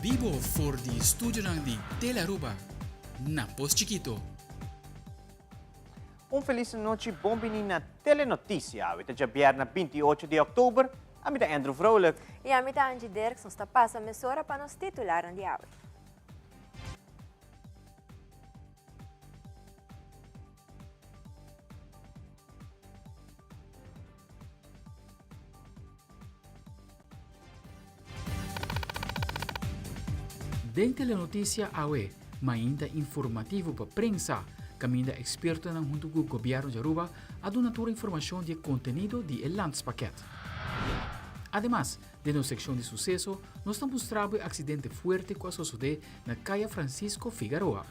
bibo for di studionan di Telearuba na Pos Chikito. Un felis nochi bon bini na Telenoticia. Awe ta djabièrnè 28 di òktober. Ami ta Andrew Vrolijk. I ami ta Angie Dirks. Nos ta pasa mesora pa nos titularnan di awe. Den Telenoticia awe, mainta informativo pa prensa, caminda expertonan hunto cu Gobierno di Aruba a duna tur informacion di e contenido di e landspakket. Ademas, den nos seccion di suceso, nos ta mustra bo e accidente fuerte cu a sosode na Caya Francisco Figaroa.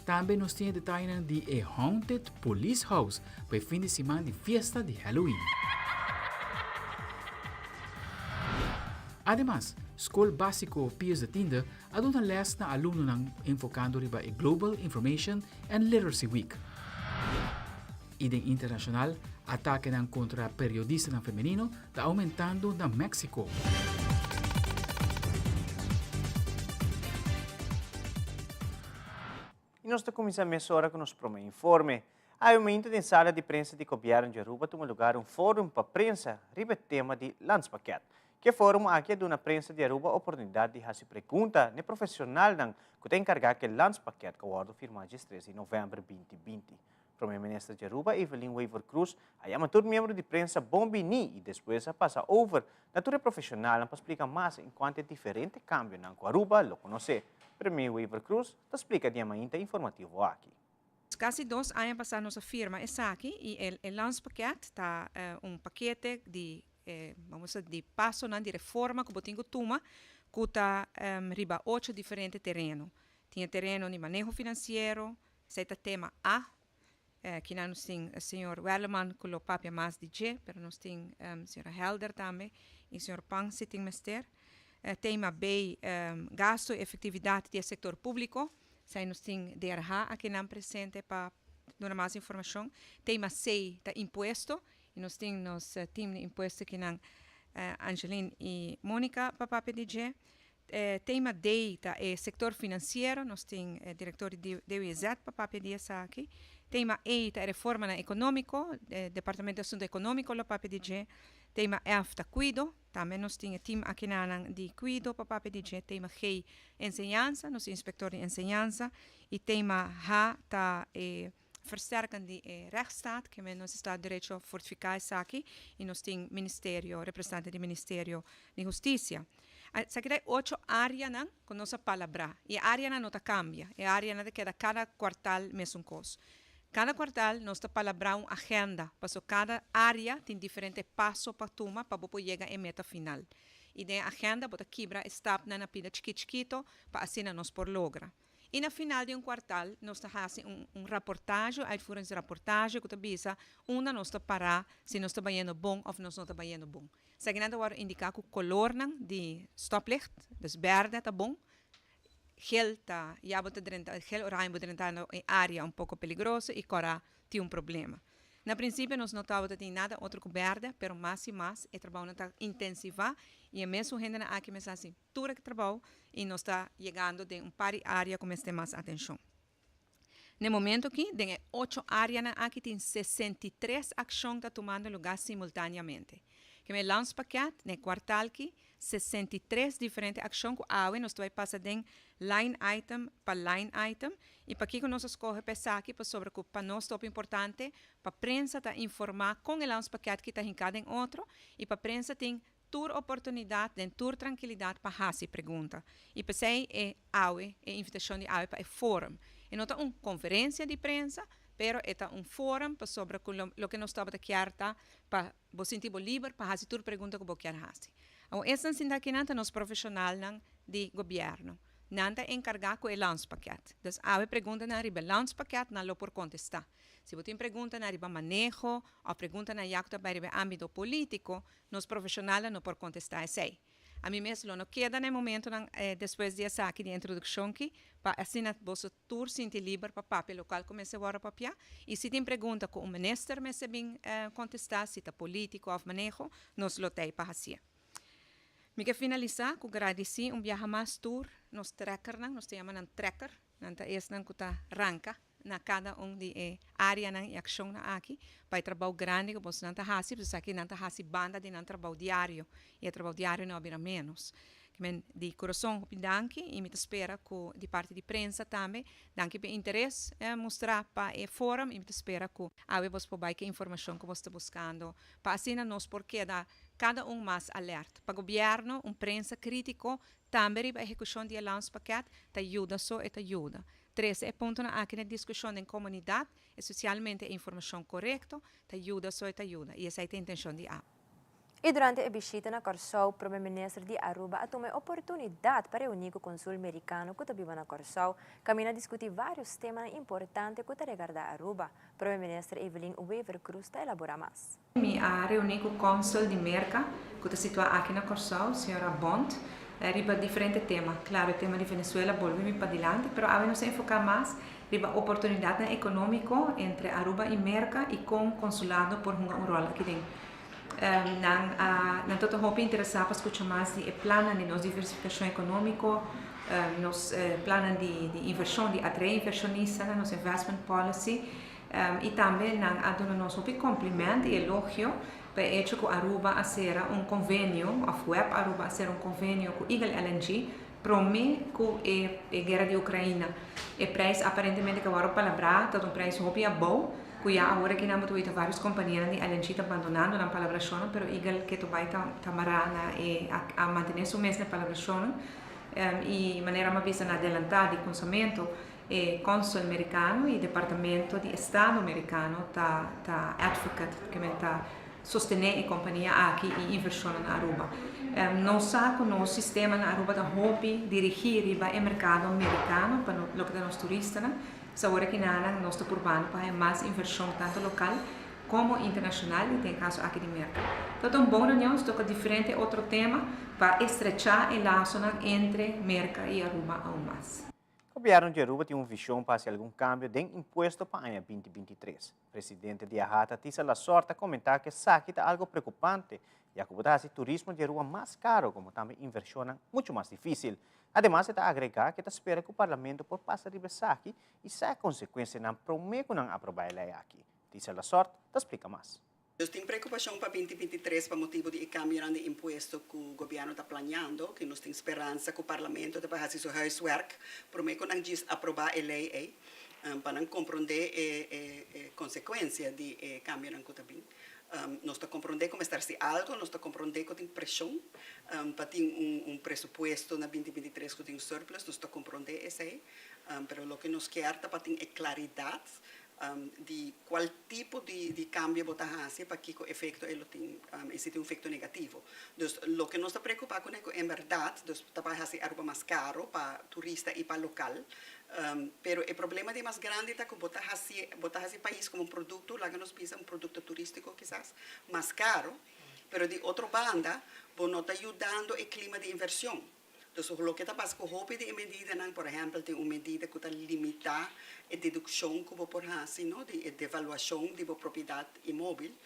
Tambe nos tin e detayenan di e Haunted Police House pa e fin di siman di fiesta di Halloween. Ademas, Skol Básiko Pius de Tiende a duna lès na alumnonan enfokando riba e Global Information and Literacy Week. I den internashonal, atakenan kontra periodistanan femenino ta aumentando na Mexico. I nos ta kuminsá mesora ku nos promé informe. Awe mainta den sala di prensa di Gobièrnu di Aruba tuma lugar un forum pa prensa riba e tema di Landspakket. Ku e forum aki a duna prensa di Aruba oportunidat di hasi pregunta n'e profesionalnan ku ta enkargá ku e Landspakket ku a wòrdu firmá djes tres di novèmber binti binti. Prome Minister di Aruba, Evelyn Wever-Croes, a yama tur miembro di prensa bon bini y despues a pasa over na tur e profesionalnan pa splica mas en cuanto e diferente cambionan cu Aruba lo conoce. Premier Wever-Croes ta splica di e mainta informativo aki. Casi dos aña pasa nos a firma esaki y e landspakket ta un pakete di vamos a di pasonan di reforma cu bo tin cu tuma cu ta riba ocho diferente tereno. Tin e tereno di maneho financiero, Esei ta tema A. Kinan nos tin señor Werleman ku lo papia mas di dje, pero nos tin señora Helder tambe i señor Pan si tin mester. Tema B, gasto i efektividat di e sektor públiko. Esei nos tin DRH akinan presente pa duna mas informashon. Tema C ta impuesto i nos tin nos team di impuesto kinan Angeline i Monica pa papia di dje. Tema D ta e sector financiero, nos tin e director di DWZ pa papia di esaki. Tema E ta e reformanan economico, e Departamento di Asunto Economico lo papia di dje. Tema F ta cuido, tambe nos tin e team akinanan di cuido pa papia di dje. Tema G, enseñansa, nos tin inspector di enseñansa. Y tema H ta e versterken di e rechtsstaat, ke men nos estado di derecho fortifiká esaki i nos tin ministerio, representante di ministerio di hustisia. Esaki ta e ocho áreanan ku nos a palabrá i e áreanan no ta kambia, e áreanan ta keda kada kuartal mesun kos. Kada kuartal nos ta palabrá un agenda, paso kada área tin diferente paso pa tuma pa bo por yega e meta final. I den e agenda bo ta kibra e stapnan na pida chikit chikito pa asina nos por logra. I na final di un kuartal nos ta hasi un un raportahe, un uitvoeringsrapportage ku ta bisa unda nos ta pará, si nos ta bayendo bon òf nos no ta bayendo bon. Esakinan ta wòrdu indiká ku kolornan di stoplicht, dus bèrdè ta bon, gel ta ya bo ta drenta, gel oranje bo drentando e área un poko peligroso i kòrá tin un problema. Na prinsipio nos no tabata tin nada otro ku bèrdè, pero mas i mas e trabounan ta intensivá i e mesun hendenan aki mester hasi. Tur e trabou y nos ta yegando den un par di area cu mester mas atencion. Na e momento aki, den e ocho areanan aki tin 63 accion ta tumando lugar simultaneamente. Keme landspakket, den e kwartal aki, 63 diferente accion cu awe nos ta bay pasa den line item pa line item. Y pakico nos a scoge pa esaki? Pasobra cu pa nos ta hopi importante pa prensa ta informa con e landspakket aki ta hinca den otro y pa prensa tin tur oportunidat den tur trankilidat pa hasi pregunta. I p'esei e awe, e invitashon di awe pa e forum. E no ta un konferensia di prensa, pero e ta un forum pasobra ku loke nos tabata kier ta pa bo sinti bo liber pa hasi tur pregunta ku bo kier hasi. Awor esnan sinta akinan ta nos profeshonalnan di gobièrnu. Nan ta enkargá ku e landspakket. Dus awe preguntanan riba e landspakket nan lo por kontestá. Si bo tin preguntanan riba maneho òf preguntanan ya ku ta bai riba e ámbito polítiko, Nos profesionalnan no por contesta esey. Ami mes lo no keda na e momentonan despues di esaki, di e introduccion ki, pa asina boso tur sinti liber pa papia locual cu mester worde papia. Y si tin pregunta cu un minister mester bin contesta, si ta politico of maneho, nos lo t'ey pa hacié. Mi ke finalisá ku gradisí un biaha mas tur nos trekkernan, nos ta yama nan trekker, nan ta esnan ku ta ranka na kada un di e áreanan i akshonnan aki pa e trabou grandi ku bosnan ta hasi, pasobra esaki nan ta hasi banda di nan trabou diario i e trabou diario no a bira ménos. Ke men di kurason hopi danki i mi ta spera ku di parti di prensa tambe danki pa e interes mustrá pa e forum i mi ta spera ku awe bos por bai ku e informashon ku bos ta buskando pa asina nos por keda kada un mas alert. Pa gobièrnu un prensa krítiko tambe riba ehekushon di e landspakket ta yuda so e ta yuda. Trese e puntonan aki na diskushon den komunidat, espesialmente e informashon korekto, ta yuda so e ta yuda i esei ta intenshon di app. I durante e bishita na Kòrsou, Prome Minister di Aruba a tuma e oportunidat pa reuní ku konsul merikano ku ta biba na Kòrsou, kaminda a diskutí vários temanan importante ku ta regardá Aruba. Prome Minister Evelyn Wever-Croes ta elaborá mas. Mi a reuní ku kònsel di Merka ku ta situá aki na Kòrsou, señora Bond, riba diferente tema. Klaro e tema di Venezuela bolbe mi padilanti, pero awe nos a enfoká mas riba oportunidatnan ekonómiko entre Aruba i Merka i kon konsulado por hunga un ròl aki den. Nan a nan ta hopi interesá pa skucha mas di e plannan di nos diversifikashon ekonómiko, nos plannan di di invershon, di atraé invershonistanan, nos investment policy i tambe nan a duna nos hopi kompliment i elogio pa e echo ku Aruba a sera un konvenio òf web Aruba a sera un konvenio ku Eagle LNG promé ku e e guera di Ukraina. E prijs aparentemente ku a wòrdu palabrá ta un prijs hopi abou, ku ya awor aki nan bo ta weta vários kompanianan di LNG ta bandonando nan palabrashonnan, pero Eagle ke ta bai ta ta mará na e a a mantené su mes na e palabrashonnan. I manera mi a bisa na adelantá di kunsamentu, e kònsùl merikano i departamento di estado merikano ta ta advocate, ke men ta sostené e kompania aki i invershonnan na Aruba. Nos sa ku nos sistema na Aruba ta hopi dirigí riba e merkado merikano pa loke ta nos turistanan. Pues awor aki nanan nos ta purbando pa haña mas invershon tantu lokal komo internashonal i den e kaso aki di Merka. Ta un bon reunion, nos toka diferente otro tema pa estrechá e lasonan entre Merka i Aruba aun mas. Gobierno di Aruba tin un vision pa haci algun cambio den impuesto pa aña 2023. Presidente di AHATA, Tisa Lasorte, a comenta cu esaki ta algo preocupante, ya cu bo ta haci turismo di Aruba mas caro como tambe inversionnan mucho mas dificil. Ademas e ta agrega cu e ta spera cu Parlamento por pasa riba esaki y sa e consecuencianan prome cu nan aproba e ley aki. Tisa Lasorte ta splica mas. Nos tin preokupashon pa 2023 pa motibu di e kambionan di impuesto ku gobièrnu ta planiando, ku nos tin speransa ku parlamento ta bai hasi su huiswerk promé ku nan djis aprobá e lei ei, pa nan komprondé e e konsekuensia di e kambionan ku ta bin. Nos ta komprondé ku mester hasi algu, nos ta komprondé ku tin preshon pa tin un presupuesto na 2023 ku tin surplus, nos ta komprondé esei, pero loke nos kier ta pa tin e klaridat di cual tipo di di cambio bo ta haci pa kico efecto e lo tin y si tin un efecto negativo. Dus loke nos ta preocupa cune cu en berdad dus ta bay haci Aruba mas caro pa turista y pa local pero e problema di mas grandi ta cu bo ta haci bo ta haci pais como un producto laga nos bisa un producto turistico kisas mas caro pero di otro banda bo no ta yudando e clima di inversion. Dus loke ta pasa ku hopi di e medidanan, por ehèmpel tin un medida ku ta limitá e dedukshon ku bo por hasi, no, di e devaluashon di bo propiedat inmóbil,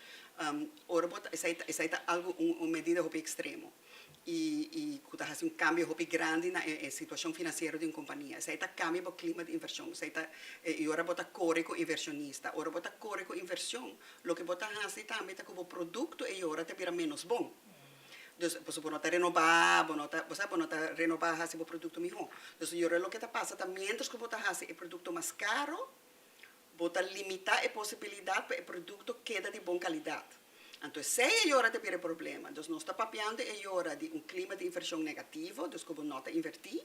ora bo ta, esei ta, esei ta algu un un medida hopi ekstremo i i ku ta hasi un kambio hopi grandi na e e situashon finansiero di un kompania. Esei ta kambia bo klima di invershon, esei ta i ora bo ta kore ku invershonista, ora bo ta kore ku invershon, loke bo ta hasi tambe ta ku bo produkto ei ora ta bira ménos bon. Dus, pasobra bo no ta renobá, bo no ta, bo sa, bo no ta renobá hasi bo produkto mihó. Dus yora loke ta pasa ta miéntras ku bo ta hasi e produkto mas karo, bo ta limitá e posibilidat pa e produkto keda di bon kalidat. Anto esei e yora ta bira e problema. Dus nos ta papiando e yora di un klima di invershon negativo, dus ku bo no ta invertí.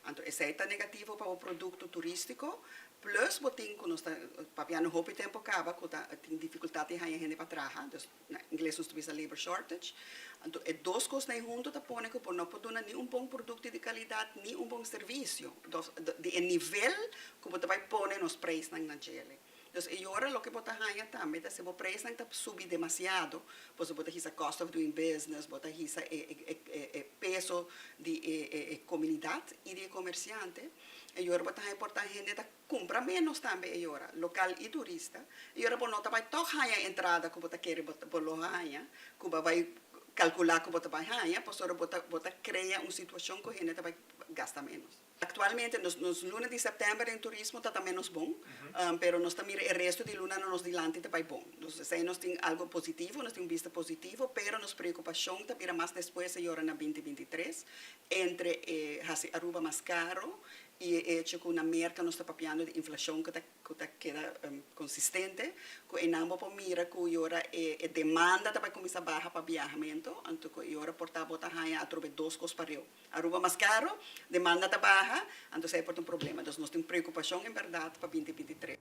Anto esei ta negativo pa bo produkto turístiko. Plus bo tin ku nos ta papiando hopi tempu kaba ku ta tin difikultat di haña hende pa traha. Dus Na ingles nos ta bisa labor shortage. Anto e dos kosnan ei huntu ta pone ku bo no por duna ni un bon produkto di kalidat ni un bon servisio di e nivel ku bo ta bai pone nos preisnan na djele. Dus e yora loke bo ta haña tambe ta si bo preisnan ta subi demasiado, pasobra bo ta hisa cost of doing business, bo ta hisa e peso di e komunidat i di e komersiante, e yora bo ta haña por ta hende ta Kumpra ménos tambe e ora, lokal i turista. E ora bo no ta bai tòg haña e entrada ku bo ta kere bo lo haña, ku bo a bai. kalkulá ku bo ta bai haña, pasobra bo ta bo ta krea un situashon ku hende ta bai gasta ménos. Aktualmente nos nos luna di sèptèmber den turismo ta ta ménos bon, pero nos ta mira e resto di lunanan nos dilanti ta bai bon. Dus esei nos tin algu positivo, nos tin un bista positivo, pero nos preokupashon ta bira mas despues e yora na binti 23, entre e hasi Aruba mas karo i e echo ku na Merka nos ta papiando di inflashon ku ta ku ta keda konsistente, ku einan bo por mira ku e ora e demanda ta bai kuminsá baha pa biahamentu, anto ku e ora por ta bo ta haña atrobe dos kos pareu. Aruba mas karo, demanda ta baha, anto esei por ta un problema. Dus nos tin preokupashon en bèrdat pa binti 23.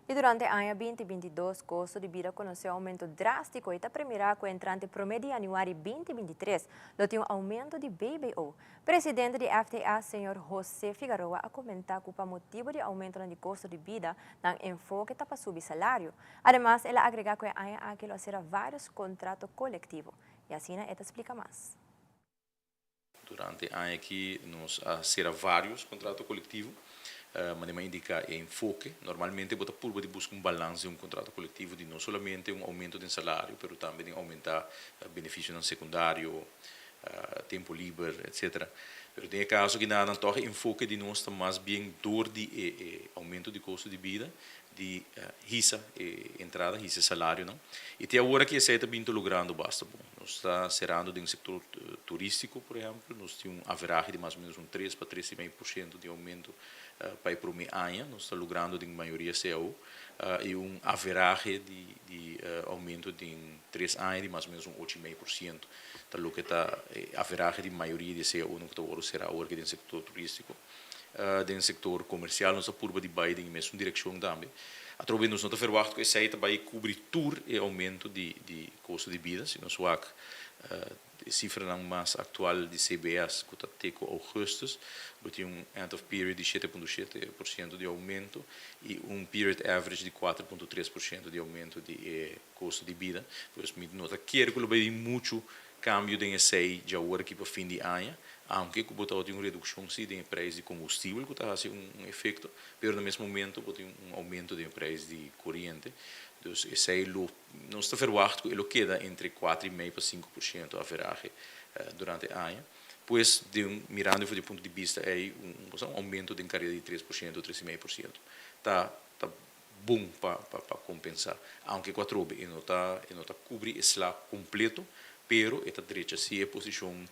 I durante aña 2022 kosto di bida konosé un oumento drástiko i ta premirá ku entrante promé di yanüari 2023 lo tin un oumento di BBO. Presidente di FTA, señor José Figaroa a comenta cu pa motibo di aumentonan di costo di bida, nan enfoke ta pa subi salario. Ademas, el a agrega cu e aña aki lo a cera varios contrato colectivo. Y asina e ta splica mas. Durante e aña aki nos a cera varios contrato colectivo. Manera mi a indica e enfoke, normalmente bo ta purba di busca un balans den un contrato colectivo di no solamente un aumento den salario, pero tambe den aumenta beneficionan secundario, tempu liber, etcetera. Pero den e kaso aki nan tòg e enfoke di nos ta mas bien dor di e e oumento di kosto di bida, di hisa e entrada, hisa e salarionan. I te awor aki esei ta bin ta logrando basta bon. Nos ta serando den sektor turístiko, por ehèmpel, nos tin un averahe di mas o ménos un tres pa tres i mei por siento di oumento pa e promé aña. Nos ta logrando den mayoria cao i un averahe di di oumento den tres aña di mas o ménos un ocho i mei por siento. Ta loke ta e averahe di mayoria di e CAOnan ku ta wòrdu será awor aki den sektor turístiko. Den sektor komersial nos ta purba di bai den e mesun direkshon tambe. Atrobe nos no ta ferwagt ku esei ta bai kubri tur e oumento di di kosto di bida. Si nos wak e sifranan mas aktual di CBS ku ta te ku ougùstus, bo tin un end of period di 7.7% di oumento i un period average di 4.3% di oumento di e Kosto di bida. Pues mi no ta kere ku lo bai bin muchu kambio den esei djawor aki pa fin di aña, aunke ku bo tabatin un redukshon si den e preis di kombustibel ku ta hasi un efekto, pero na mes momento bo tin un oumento den e preis di koriente. Dus esei lo nos ta verwagt ku e lo keda entre 4 i mei pa 5% averahe durante aña. Pues den mirando for di e punto di bista ei un un oumento den kareda di 3%, 3 i mei% ta ta bon pa pa kompensá. Aunke ku atrobe e no ta e no ta kubri e sla kompleto, pero e ta drecha si e posishon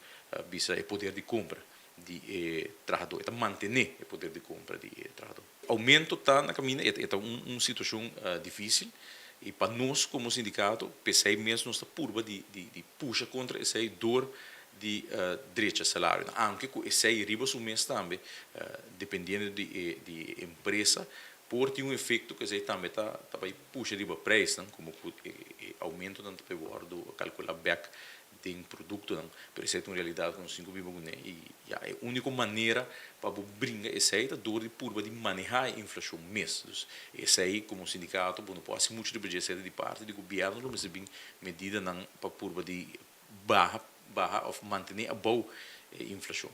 bisa e poder di kompra di e trahadó. E ta mantené e poder di kompra di e trahadó. Oumento ta na kaminda, e ta un un situashon difísil i pa nos komo sindikato p'esei mes nos ta purba di di di pusha kontra esei dor di drecha salarionan. Aunke ku esei riba su mes tambe dependiendo di e di e empresa Por tin un efecto cu esey tambe ta ta bay pusha riba prijsnan, como cu e aumentonan ta bay wordo calcula bek den productonan. Pero esey ta un realidad cu nos tin cu biba cune y ya e unico manera pa bo bringa esey ta door di purba di maneha e inflacion mes. Dus esey como sindicato bo no por haci mucho riba dje, esey ta di parti di gobierno lo mester bin medidanan pa purba di baha baha of mantene abou e inflacion.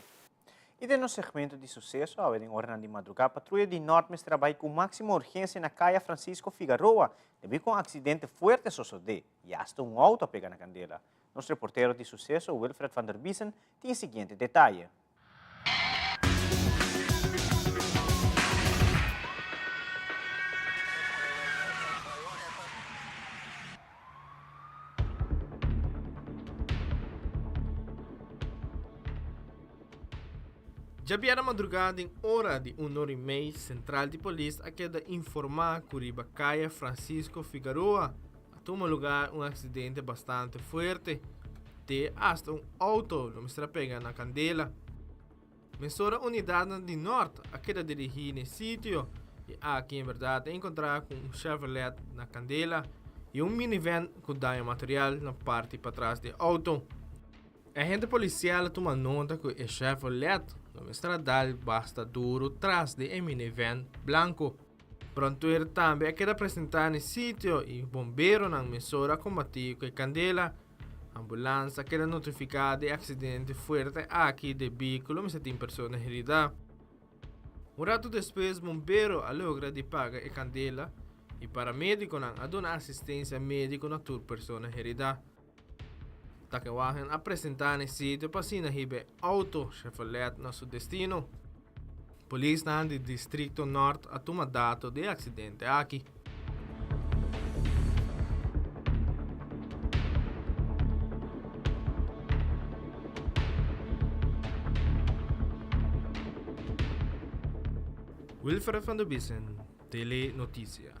I den nos segmento di suseso, awe den oranan di madrugá, patruya di Nort mester a bai ku máksimo urgensia na Kaya Francisco Figaroa debí ku un aksidente fuerte a sosodé i asta un outo a pega na kandela. Nos reportero di suseso, Wilfred van der Biesen, tin e siguiente detaye. Djabièrnè madrugá den ora di un or i mei sentral di polis a keda informá ku riba Kaya Francisco Figaroa a tuma lugar un aksidente bastante fuerte, te asta un outo lo mester a pega na kandela. Mesora unidatnan di Nort a keda dirigí n'e sitio i aki en bèrdat a enkontrá ku un Chevrolet na kandela i un minivan ku daño material na parti patras di e outo. E agente polisial a tuma nota ku e Chevrolet lo mester a dal basta duru tras di e minivan blanku. Brandweer tambe a keda presentá n'e sitio i bomberonan mesora a kombatí ku e kandela. Ambulans a keda notifiká di e aksidente fuerte aki debí ku lo mester tin persona heridá. Un ratu despues bombero a logra di paga e kandela i paramedikonan a duna asistensia médiko na tur persona heridá. Takenwagen a presentá na e sitio pa asina hiba e outo Chevrolet na su destino. Polisnan di Districto Nort a tuma dato di e accidente aki. Wilfred van der Biesen, Tele Noticia.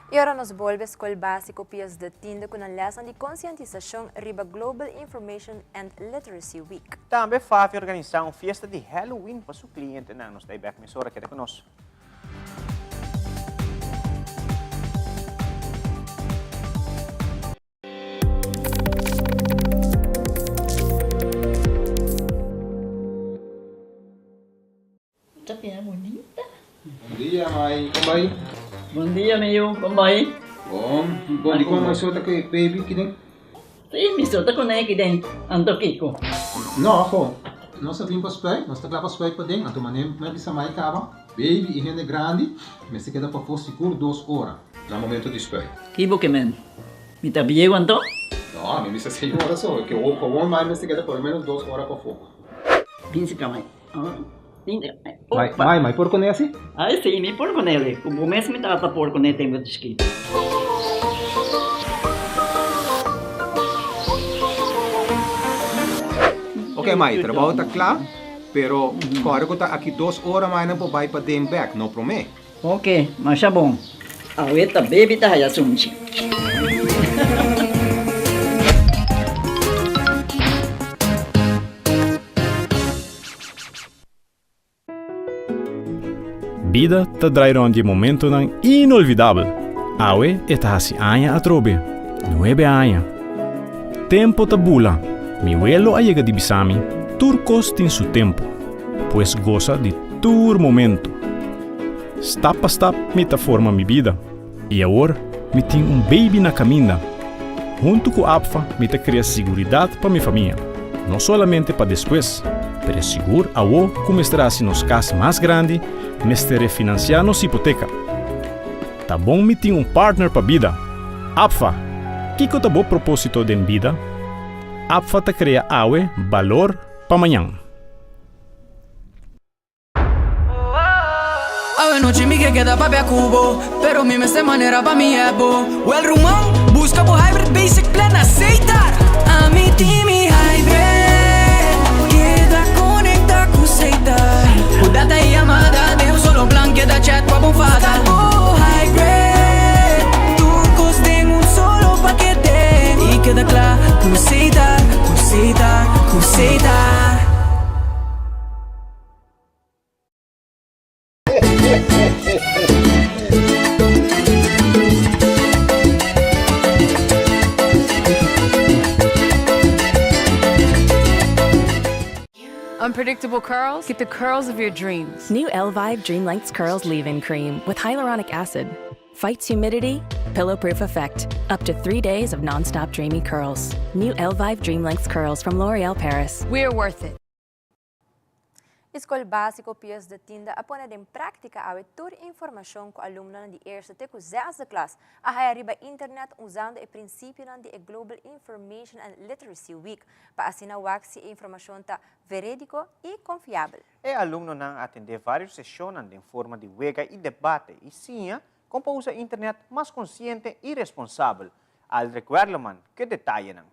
Y ora nos bolbe Scol Basico Pius de Tiende cu nan lesnan di concientisacion riba Global Information and Literacy Week. Tambe Favi a organisa un fiesta di Halloween pa su clientenan. Nos ta ey bek mesora, keda cu nos. Ta bira bunita. Bon dia mai, kon bai? Bon dia mi yu, kon bai? Bon, bon di kon mai so ta ku e baby kiden? Si, mi so ta ku ne kiden, anto kiko? No, ho, nos a bin pa spuit, nos ta kla pa spuit paden, anto mane mi a bisa mai kaba, baby i hende grandi mester keda pafó sigur dos ora na momento di spuit. Ki bo ke men? Mi ta bieu anto? No, mi bisa señora so, ke gewoon mai mester keda por lo menos dos ora pafó. Bin si ka mai. Mai, mai, mai por kuné asi? Ai si, mi por kuné. Ku bo mes mi tata por kuné tempu di chikitu. Ok mai, trabou ta kla, pero kòrda ku ta aki dos ora mai nan por bai paden bèk, no promé. Ok, masha bon. Awe ta baby ta haya sunchi. Bida ta drai rond di e momentonan inolvidabel. Awe e ta hasi aña atrobe. Nuebe aña. Tempo ta bula. Mi welo a yega di bisa mi, tur kos tin su tempo. Pues gosa di tur momento. Stap pa stap mi ta forma mi bida. I awor mi tin un baby na kaminda. Huntu ku APFA mi ta krea siguridat pa mi famia. No solamente pa despues, pero sigur awo ku mester hasi nos kas mas grandi, mester refinansiá nos hipoteka. Ta bon mi tin un partner pa bida. APFA! Kiko ta bo propósito den bida? APFA ta krea awe balor pa mañan. Awe nochi mi ke keda papia ku bo Pero mi mester manera pa mi ebo Wel ruman, buska bo hybrid basic plan na Setar Ami tin mi hybrid Keda konekta ku Setar Ku data i yamada den un solo plan Keda chat pa bo fada Buska bo hybrid Tur kos den un solo pakete I keda kla ku Setar Ku Setar, ku Setar. Unpredictable curls? Get the curls of your dreams. New Elvive Dream Lengths Curls Leave-In Cream with hyaluronic acid. Fights humidity, pillow-proof effect. Up to three days of non-stop dreamy curls. New Elvive Dream Lengths Curls from L'Oreal Paris. We're worth it. E Skol Básiko Pius de Tiende a pone den práktika awe tur informashon ku alumnonan di eerste te ku zesde klas a haya riba internet usando e prinsipionan di e Global Information and Literacy Week pa asina wak si e informashon ta verédiko i konfiabel. E alumnonan a atendé vários seshonnan den forma di wega i debate i siña kon pa usa internet mas konsiente i responsabel. Aldrich Werleman ku e detayenan.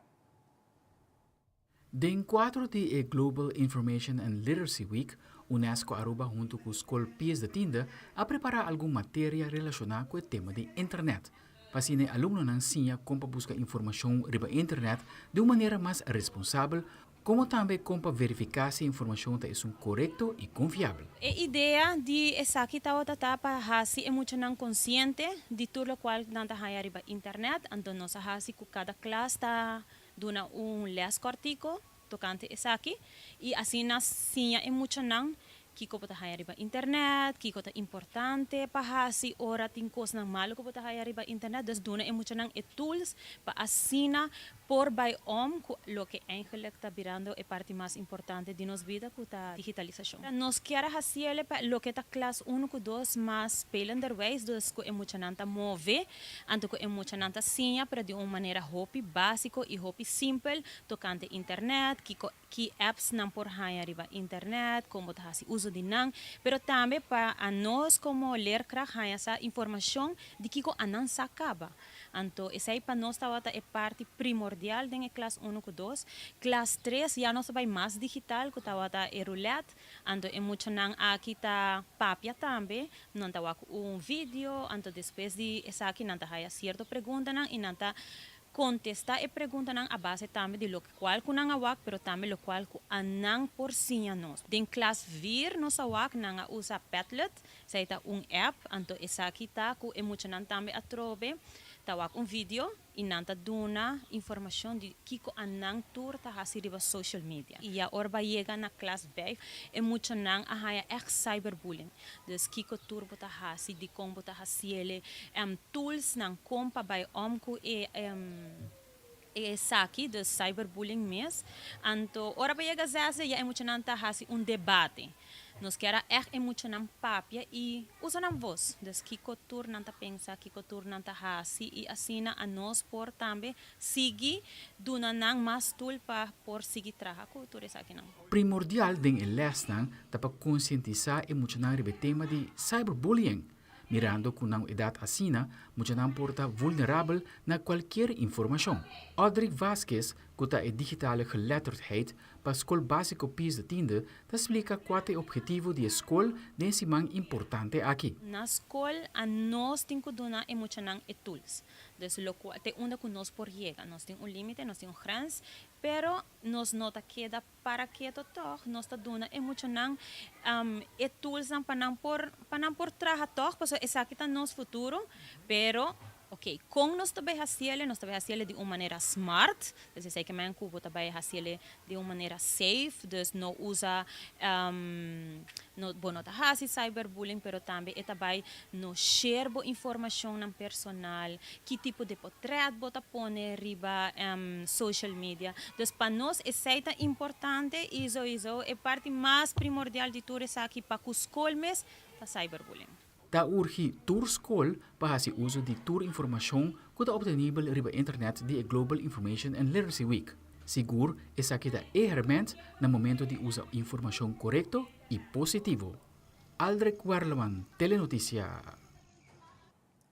Den kuadro di e Global Information and Literacy Week, Unesco Aruba huntu ku Skol Pies de Tiende a prepará algun materia relashoná ku e tema di internet, pa asina e alumnonan siña kon pa buska informashon riba internet di un manera mas responsabel komo tambe kon pa verifiká si e informashon ta esun korekto i konfiabel. E idea di esaki tabata ta pa hasi e muchanan konsiente di tur lokual nan ta haña riba internet, anto nos a hasi ku kada klas ta Duna un les kòrtiku tokante esaki i asina siña e muchanan Kiko bo ta haya riba internet, kiko ta importante pa hasi ora tin kosnan malu ku bo ta haya riba internet. Dus duna e muchanan e tools pa asina por bai om ku loke eigenlijk ta birando e parti mas importante di nos bida ku ta digitalisashon. Nos kier a hasiele pa loke ta klas unu ku dos mas spelenderwijs, dus ku e muchanan ta move, anto ku e muchanan ta siña pero di un manera hopi básiko i hopi simpel tokante internet, kiko ki apps nan por haña riba internet, kon bo ta hasi uso di nan, pero tambe pa anos komo leerkracht haña sa informashon di kiko anan sa kaba. Anto esei pa nos tabata e parti primordial den e klas unu ku dos. Klas tres ya nos a bai mas digital ku tabata e roulette, anto e muchanan aki ta papia tambe, nan ta wak un video, anto despues di esaki nan ta haya sierto preguntanan i nan ta Kontestá e preguntanan a base tambe di lokual ku nan a wak, pero tambe lokual ku anan por siña nos. Den klas vir nos a wak nan a usa Padlet, esei ta un app, anto esaki ta ku e muchanan tambe atrobe ta wak un video i nan ta duna informashon di kiko anan tur ta hasi riba social media. I ya ora bo a yega na klas vijf e muchanan a haña ègt cyberbullying. Dus kiko tur bo ta hasi, dikon bo ta hasiele, Tools nan kon pa bai om ku e esaki, dus cyberbullying mes. Anto ora bo yega zesde ya e muchanan ta hasi un debate. Nos kier a ègt e muchanan papia i usa nan vos. Dus kiko tur nan ta pensa, kiko tur nan ta hasi i asina anos por tambe sigui duna nan mas tool pa por sigui traha ku tur esakinan. Primordial den e lèsnan ta pa konsientisá e muchanan riba e tema di cyberbullying. Mirando ku nan edat asina, muchanan por ta vulnerabel na kualkier informashon. Audric Vasquez, ku ta e digitale geletterdheid pa Skol Básiko Pies de Tiende, ta splika kua ta e ophetivo di e skol den e siman importante aki. Na skol anos tin ku duna e muchanan e tools. Dus lokual te unda ku nos por yega. Nos tin un límite, nos tin un grens, pero nos no ta keda Para keto tòg nos ta duna e muchanan e toolsnan pa nan por pa nan por traha tòg pasobra esaki ta nos futuro pero ok kon nos ta bai hasiele nos ta bai hasiele di un manera smart dus esei ke men ku bo ta bai hasiele di un manera safe dus no usa no bo no ta hasi cyberbullying pero tambe e ta bai no share bo informashonnan personal ki tipo di potrèt bo ta pone riba social media. Dus pa nos esei ta importante i souiso e parti mas primordial di tur esaki pa ku skol mes ta cyberbullying. Ta urgi tur skol pa hasi uso di tur informashon ku ta optenibel riba internet di e Global Information and Literacy Week. Sigur esaki ta e herment na momento di usa informashon korekto i positivo. Aldrich Werleman, Telenoticia.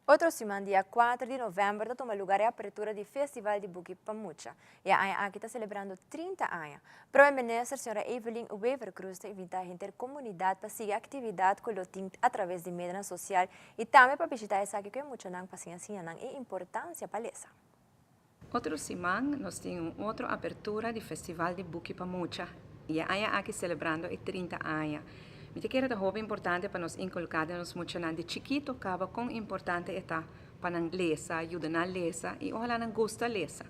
Otro siman dia kuater di novèmber ta tuma lugar e apertura di Festival di Buki pa Mucha. E aña aki ta selebrando 30 aña. Prome Minister Sra. Evelyn Wever-Croes ta invita henter komunidat pa sigui aktividat ku lo tin atraves di medionan sosial i tambe pa bishita esaki ku e muchanan pa siña siña nan e importansia pa lesa. Otro siman nos tin un otro apertura di Festival di Buki pa Mucha y e aña aki celebrando e 30 aña. Mi ta kere ta hopi importante pa nos inculca den nos muchanan di chikito caba con importante e ta pa nan lesa, yuda nan lesa y ohala nan gusta lesa.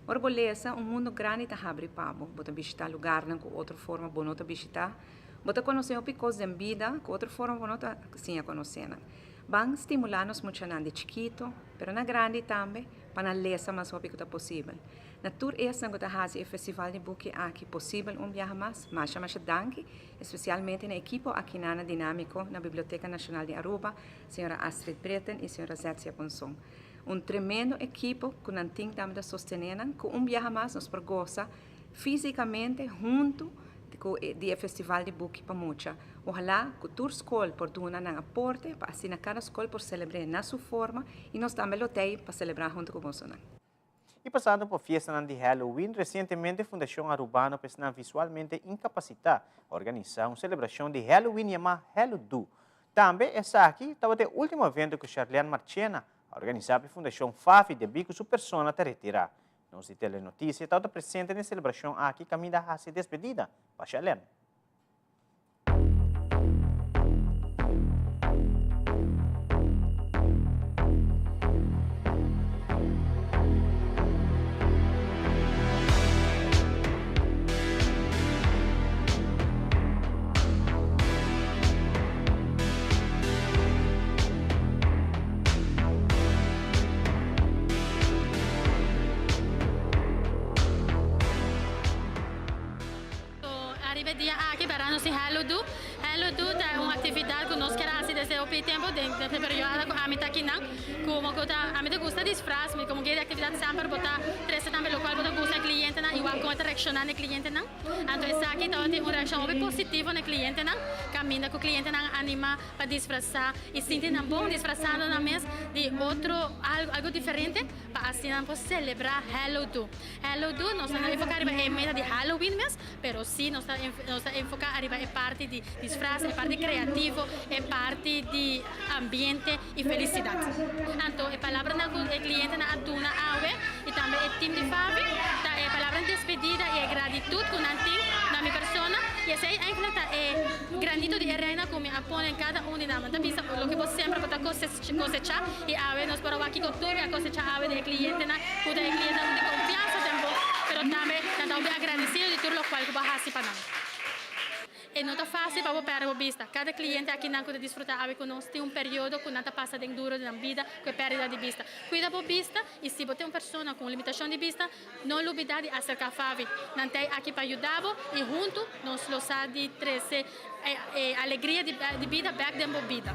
Ora bo lesa un mundo grandi ta habri pa bo, bo ta bishita lugarnan cu otro forma bo no ta bishita, bo ta conoce hopi cos den bida cu otro forma bo no ta siña conoce nan. Ban stimula nos muchanan di chikito, pero na grandi tambe, pa nan lesa mas hopi ku ta posibel. Na tur esnan ku ta hasi e festival di buki aki posibel un biaha mas, masha masha danki, espesialmente na ekipo akinan na Dinamiko na Biblioteka Nashonal di Aruba, señora Astrid Britten i señora Zetsia Ponson. Un tremendo ekipo ku nan tin tambe ta sostené nan ku un biaha mas nos por gosa físikamente huntu ku di e festival di buki pa mucha. Ohalá ku tur skol por duna nan aporte pa asina kada skol por selebr'é na su forma i nos tambe lo t'ei pa selebrá huntu ku bosonan. I pasando pa fiestanan di Halloween, resientemente Fundashon Arubano pa esnan visualmente inkapasitá a organisá un selebrashon di Halloween yamá Hallow-Do. Tambe esaki tabata e último evento ku Sharlene Marchena a organisá pa e Fundashon Favi debí ku su persona ta retirá. Nos di Telenotisia tabata presente na e selebrashon aki kaminda a hasi despedida pa Sharlene. E dia aki para nos tin Hello-Do. Hello-Do ta un actividad cu nos kier haci desde hopi tempo den e periodo cu ami ta akinan. Como cu ta ami ta gusta disfraz, mi como guia di actividad semper bo ta trece tambe locual bo ta gusta e clientenan y wak con e ta reacciona na e clientenan. Anto esaki tabatin un reaccion hopi positivo na e clientenan, caminda cu clientenan a anima pa disfraza y sinti nan bon disfrazando nan mes di otro algo, algo diferente pa asina nan por celebra Hello-Do. Hello-Do nos ta enfoca riba e meta di Halloween mes, Pero sí nos ta nos ta enfoká ariba e parti di disfraz, e parti kreativo, e parti di ambiente i felisidat. Anto e palabranan ku e klientenan a duna awe i tambe e tim di Favi ta e palabranan di despedida i e gratitut ku nan tin na mi persona i esei eigenlijk ta e granito di e reina ku mi a pone den kada un di nan. Mi ta bisa loke bo sembra bo ta kosechá i awe nos por a wak kiko tur mi a kosechá awe di e klientenan ku ta e klientenan ku tin konfiansa den bo pero tambe nan ta hopi agradesido di tur lokual ku bo a hasi pa nan. E no ta fásil pa bo pèrdè bo bista. Kada kliente akinan ku ta disfrutá awe ku nos tin un periodo ku nan ta pasa den duro di nan bida ku e pèrdida di bista. Kuida bo bista i si bo tin un persona ku un limitashon di bista no lubidá di aserká Favi. Nan ta ei aki pa yuda bo i huntu nos lo sa di trese E alegria di bida bek den bo bida.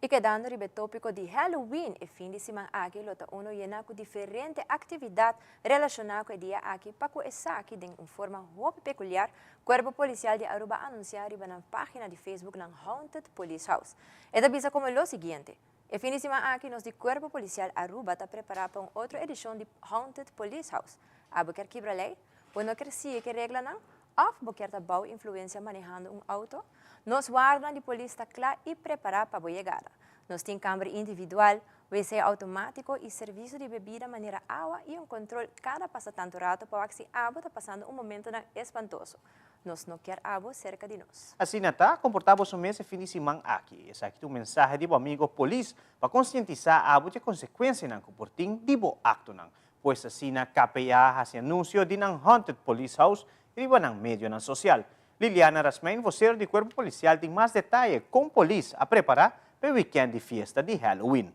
Y kedando riba e topico di Halloween, e fin di siman aki lo ta uno yena cu diferente actividad relaciona cu e dia aki pa cu esaki den un forma hopi peculiar, Cuerpo Policial di Aruba a anuncia riba nan pagina di Facebook nan Haunted Police House. E ta bisa como lo siguiente, E fin di siman aki nos di Cuerpo Policial Aruba ta prepara pa un otro edicion di Haunted Police House. Abo kier kibra ley? Bo no kier sigui cu e reglanan? Of bo kier ta bao influencia manehando un auto? Nos wardanan di polis ta cla y prepara pa bo yegada. Nos tin camber individual, wc automatico y servicio di bebida manera awa y un control cada pasa tanto rato pa wak si abo ta pasando un momentonan espantoso. Nos no kier abo cerca di nos. Asina ta, comporta boso mes e fin di siman aki. Esaki ta un mensahe di bo amigo polis pa concientisa abo di e consecuencianan cu por tin di bo actonan. Pues asina KPA a hasi anuncio di nan Haunted Police House riba nan medionan social. Liliana Rasmijn, vocero di Cuerpo Policial tin mas detaye con polis a prepara pa e weekend di fiesta di Halloween.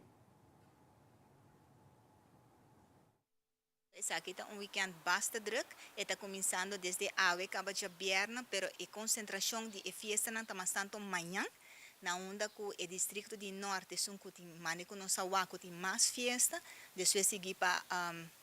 Esaki ta un weekend basta druk, e ta cuminsando desde awe caba djabièrnè, pero e concentracion di e fiestanan ta mas tanto mañan, na unda cu e districto di Norte esun cu tin mane cu nos a wak cu tin mas fiesta, despues sigui pa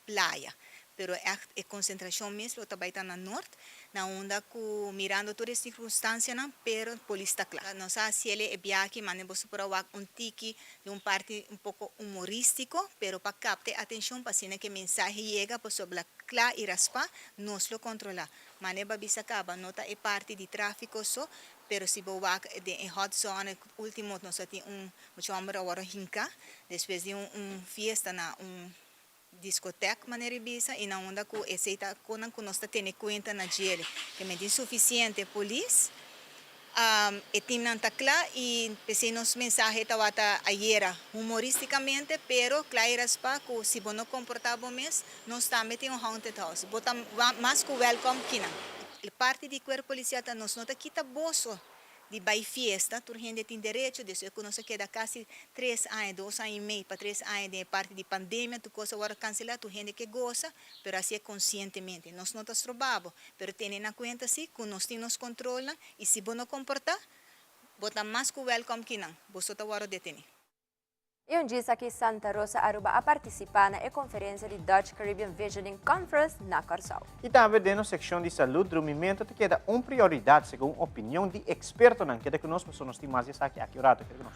playa. Pero echt e concentracion mes lo ta bay ta na Noord, na unda cu mirando tur e circunstancianan, pero polis ta cla. Nos a haciele e biaha mane boso por a wak un tiki di un parti un poco humoristico, pero pa capta e atencion pa asina cu e mensahe yega pasobra cla y raspa, nos lo controla. Mane ba bisa caba no ta e parti di trafico so, pero si bo wak den e hot zone ultimo nos a tin un mucha homber a worde hinca despues di un fiesta na un discoteca manera e bisa y na unda cu esey ta conan cu nos ta tene cuenta na djele ke men tin suficiente polis e teamnan ta cla y pesey nos mensahe tawata ayera humoristicamente pero cla y raspa cu si bo no comporta bo mes nos tambe tin un haunted house bo ta mas cu welcome kinan. E parti di cuerpo policial ta nos no ta kita boso di bai fiesta, tur hende tin derecho, despues cu nos a keda casi tres aña, dos aña y mei pa tres aña den e parti di pandemia, tur cos a worde cancela, tur hende ke goza, pero haci'e conscientemente. Nos no ta stroba bo, pero tene na cuenta si cu nos tin nos controlnan y si bo no comporta, bo ta mas cu welcome kinan, boso ta worde deteni. I un djis aki Santa Rosa Aruba a partisipá na e konferensia di Dutch Caribbean Visioning Conference na Kòrsou. I tambe den nos sekshon di salud drumimento ta keda un prioridat segun opinion di ekspertonan. Keda ku nos pasobra nos tin mas di esaki aki un rato. Keda ku nos.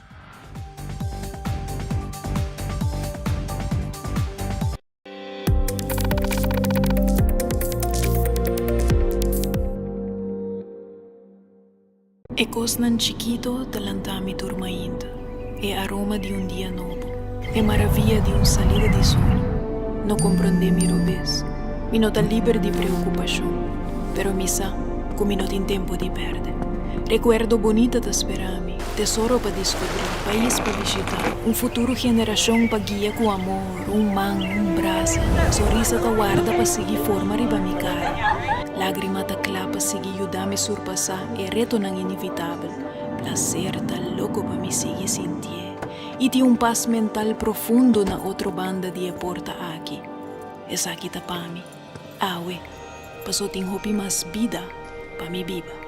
E kosnan chikito ta lanta mi tur mainta, e aroma di un dia nobo, e maravia di un salida di sol. No komprondé mi robes, mi no ta liber di preokupashon, pero mi sa ku mi no tin tempu di pèrdè. Rekuerdo bonita ta spera mi. Tesoro pa diskubrí, pais pa bishitá, un futuro generashon pa guia ku amor, un man, un brasa. Sonrisa ta warda pa sigui forma riba mi kara. Lágrima ta kla pa sigui yuda mi surpasá e retonan inevitabel. Plaser ta loko pa mi sigui sintié i tin un pas mental profundo na otro banda di e porta aki. Esaki ta pa mi. Awe, paso tin hopi mas bida pa mi biba.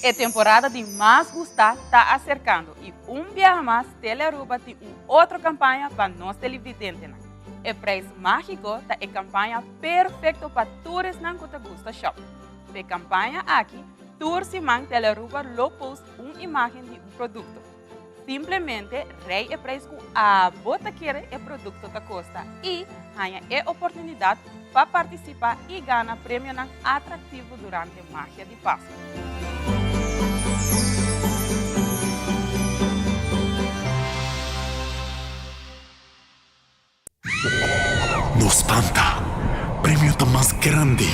E temporada di mas gusta ta acercando y un biaha mas Telearuba tin un otro campaña pa nos televidentenan. E prijs magico ta e campaña perfecto pa tur esnan cu ta gusta shop. P'e campaña aki, tur siman Telearuba lo post un imagen di un producto. Simplemente rei e prijs ku abo ta kere e produkto ta kosta i haña e oportunidat pa partisipá i gana premionan atraktivo durante Magia di Pasku. No spanta, premio ta mas grandi!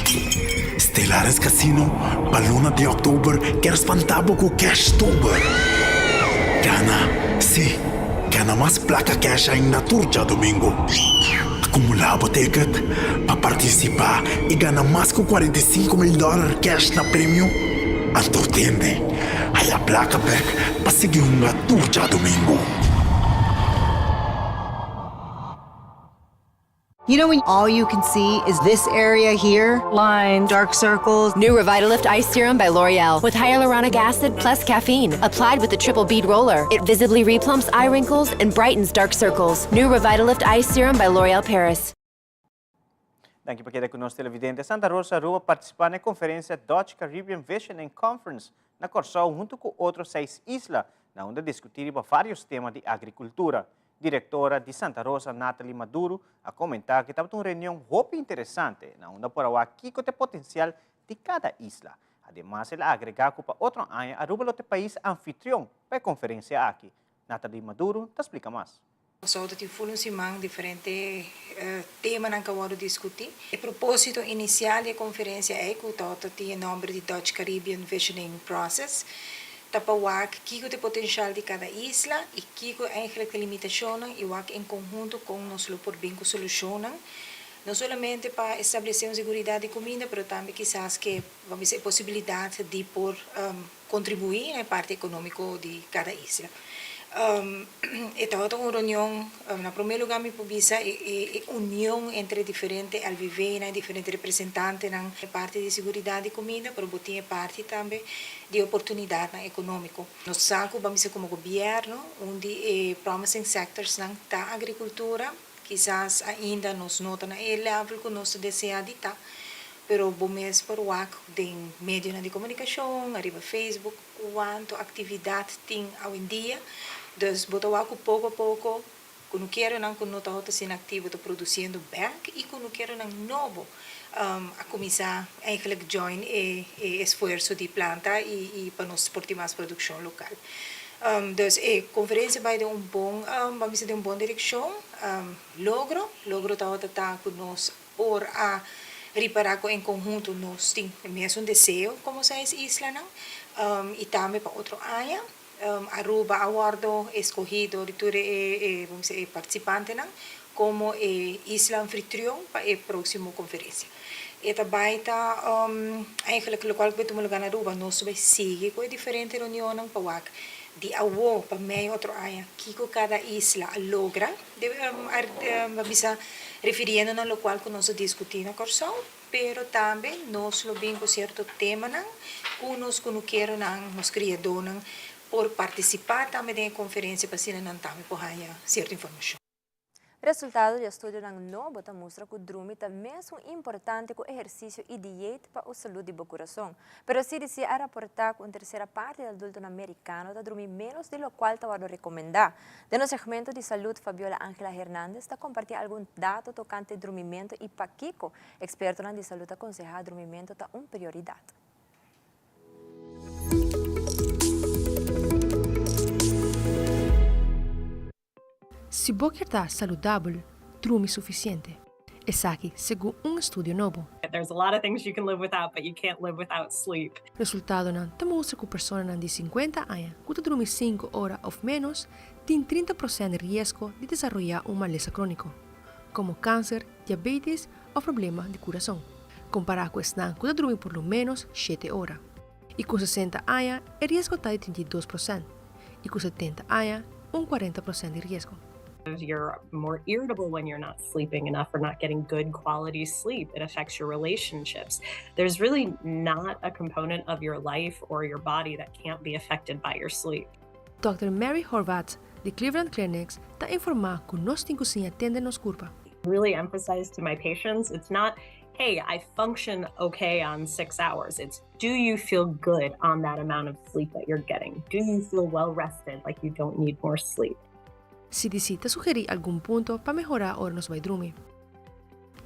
Stellaris Casino pa luna di october kier spanta bo cu Cashtober! Gana, si, gana mas placa cash ainda tur djadomingo! Acumula bo ticket pa participa y gana mas cu 45 mil dollar cash na premio. Anto tende, haya placa bek pa sigui hunga tur djadomingo! You know when all you can see is this area here? Lines, dark circles. New Revitalift Ice Serum by L'Oreal with hyaluronic acid plus caffeine. Applied with the triple bead roller. It visibly replumps eye wrinkles and brightens dark circles. New Revitalift Ice Serum by L'Oreal Paris. Danki pa keda ku nos televidente. Santa Rosa Aruba partisipá na e konferensia Dutch Caribbean Visioning Conference na Kòrsou huntu ku otro seis isla na unda diskutí riba vários tema di agrikultura. Direktora di Santa Rosa Nathalie Maduro a komentá ku tabata un reunion hopi interesante na unda por a wak kiko ta e potensial di kada isla. Ademas el a agregá ku pa otro aña Aruba lo ta e pais anfitrion pa e konferensia aki. Nathalie Maduro ta splika mas. Kòrsou ta tin ful un siman diferente temanan ku a wòrdu diskutí. E propósito inisial di e konferensia ei ku tabata tin e nòmber di Dutch Caribbean Visioning Process ta pa wak kiko ta e potenshal di kada isla i kiko eigentlik ta e limitashonnan i wak en konhunto kon nos lo por bin ku solushonnan no solamente pa establesé un seguridat di kuminda pero tambe kisas ke bo bisa e posibilidat di por kontribuí na e parti ekonómiko di kada isla. E tabata un reunion, na promé lugá mi por bisa e union entre diferente LVVnan, diferente representantenan, e parti di seguridat di kuminda, pero bo tin e parti tambe di oportunidatnan ekonómiko. Nos sa ku ban bisa komo gobièrnu un di e promising sectorsnan ta agrikultura, Kisas ainda nos no ta na e level ku nos ta deseá di ta, pero bo mes por wak den medionan di komunikashon, ariba Facebook, kuantu aktividat tin awendia. Dus bo ta wak ku poko a poko kunukeronan ku no tabata asina aktivo ta produsiendo bèk i kunukeronan nobo a kuminsá eigenlijk join e esfuerso di planta i pa nos por tin mas produkshon lokal. Dus e konferensia bai den un bon, ban bisa den un bon direkshon. Logro, logro tabata ta ku nos por a ripará ku en konhunto nos tin e mesun deseo komo seis islanan i tambe pa otro aña Aruba a wòrdu eskohí dor di tur e, ban bisa, e partisipantenan komo e isla anfitrion pa e próksimo konferensia. E ta bai ta eigenlijk lokual ku bai tuma lugá na Aruba. Nos ta bai sigui ku e diferente reunionnan pa wak di awo pa mei otro aña kiko kada isla a logra, a bisa refiriendo na lokual ku nos a diskutí na Kòrsou, pero tambe nos lo bin ku sierto temanan ku nos kunukeronan, nos kriadónan por partisipá tambe den e konferensia pa asina nan tambe por haña sierto informashon. Resultado di estudionan nobo ta mustra ku drumi ta mesun importante ku ehersisio i dieet pa e salud di bo kurason. Pero CDC a raportá ku un tersera parti di adultonan merikano ta drumi ménos di lokual ta wòrdu rekomendá. Den nos segmento di salud Fabiola Angela Hernandez ta kompartí algun dato tokante drumimentu i pakiko ekspertonan di salud ta konsehá drumimentu ta un prioridat. Si bo kier ta saludabel, drumi sufisiente. Esaki segun un estudio nobo. There's a lot of things you can live without, but you can't live without sleep. Resultadonan ta mustra ku personanan di sinkuenta aña ku ta drumi sinku ora òf ménos tin trinta prosènt riesgo di desaroyá un malesa króniko, komo kanser, diabetes òf problema di kurason, kompará ku esnan ku ta drumi por lo ménos shete ora. I ku sesenta aña e riesgo ta di 32 prosènt i ku setenta aña un kuarenta prosènt di riesgo. You're more irritable when you're not sleeping enough or not getting good quality sleep. It affects your relationships. There's really not a component of your life or your body that can't be affected by your sleep. Dòkter Mary Horvath di Cleveland Clinics ta informá ku nos tin ku siña tende nos kurpa. Really emphasize to my patients, it's not hey, I function okay on six hours. It's do you feel good on that amount of sleep that you're getting? Do you feel well rested, like you don't need more sleep? CDC ta sugerí algun punto pa mehorá ora nos bai drumi.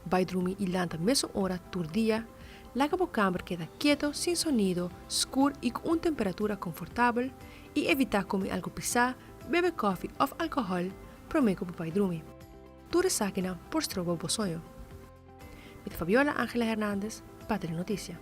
Bai drumi i lanta mesun ora tur dia, laga bo kamber keda keto, sin sonido, skur i ku un temperatura konfortabel, i evitá kome algu pisá, bebe kòfi òf alkohòl promé ku bo bai drumi. Tur esakinan por stroba bo soño. Mi ta Fabiola Angela Hernandez pa Telenoticia.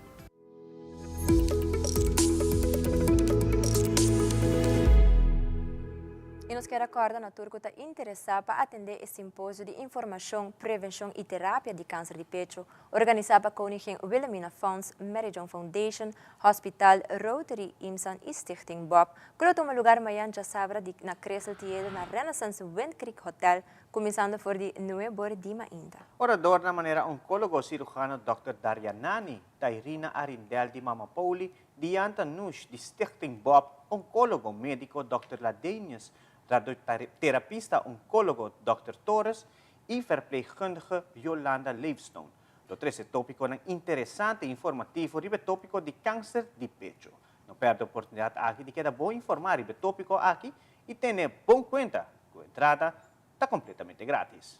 I nos kier a kòrda na tur ku ta interesá pa atendé e simposio di informashon, prevenshon i terapia di kanser di pecho, organisá pa Koningin Wilhelmina Fonds, Mary Joan Foundation, Hospital, Rotary, IMSAN i Stichting Bob, ku lo tuma lugar mayan djasabra di na Crystal Theater na Renaissance Wind Creek Hotel, Kuminsando for di nuebor di mainta. Orador na manera onkólogo sirujano dòkter Daryanani Tairina Arindel di Mama Pouli, Dianta Nush di Stichting Bob, onkólogo médiko dòkter Ladenius, radioterapista onkólogo dòkter Torres i verpleegkundige Yolanda Leefstone. Lo trese tópikonan interesante i informativo riba e tópiko di kanser di pecho. No pèrdè oportunidat aki di keda bon informá riba e tópiko aki i tene bon kuenta ku entrada ta kompletamente grátis.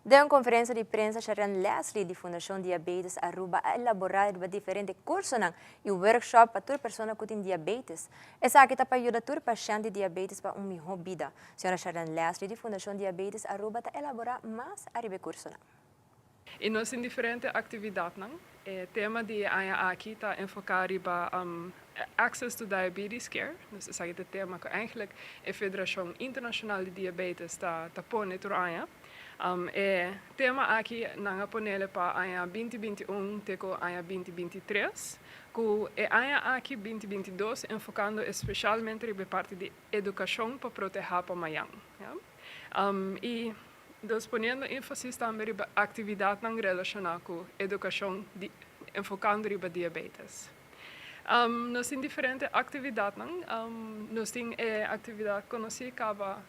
Den un konferensia di prensa Sharon Leslie di Fundashon Diabetes Aruba a elaborá riba diferente kursonan i workshop pa tur persona ku tin diabetes. Esaki ta pa yuda tur pashènt di diabetes pa un mihó bida. Señora Sharon Leslie di Fundashon Diabetes Aruba ta elaborá mas ariba e kursonan. I nos tin diferente aktividatnan. E tema di e aña aki ta enfoká riba Access to Diabetes Care. Dus esaki ta e tema ku eigenlijk e Federashon Internashonal di Diabetes ta ta pone tur aña. E tema aki nan a ponele pa aña binti 21 te ku aña binti 23, ku e aña aki binti 22 enfokando espeshalmente riba e parti di edukashon pa protehá pa mayan. I Dus poniendo énfasis tambe riba aktividatnan relashoná ku edukashon di enfokando riba diabetes. Nos tin diferente aktividatnan. Nos tin e aktividat konosí kaba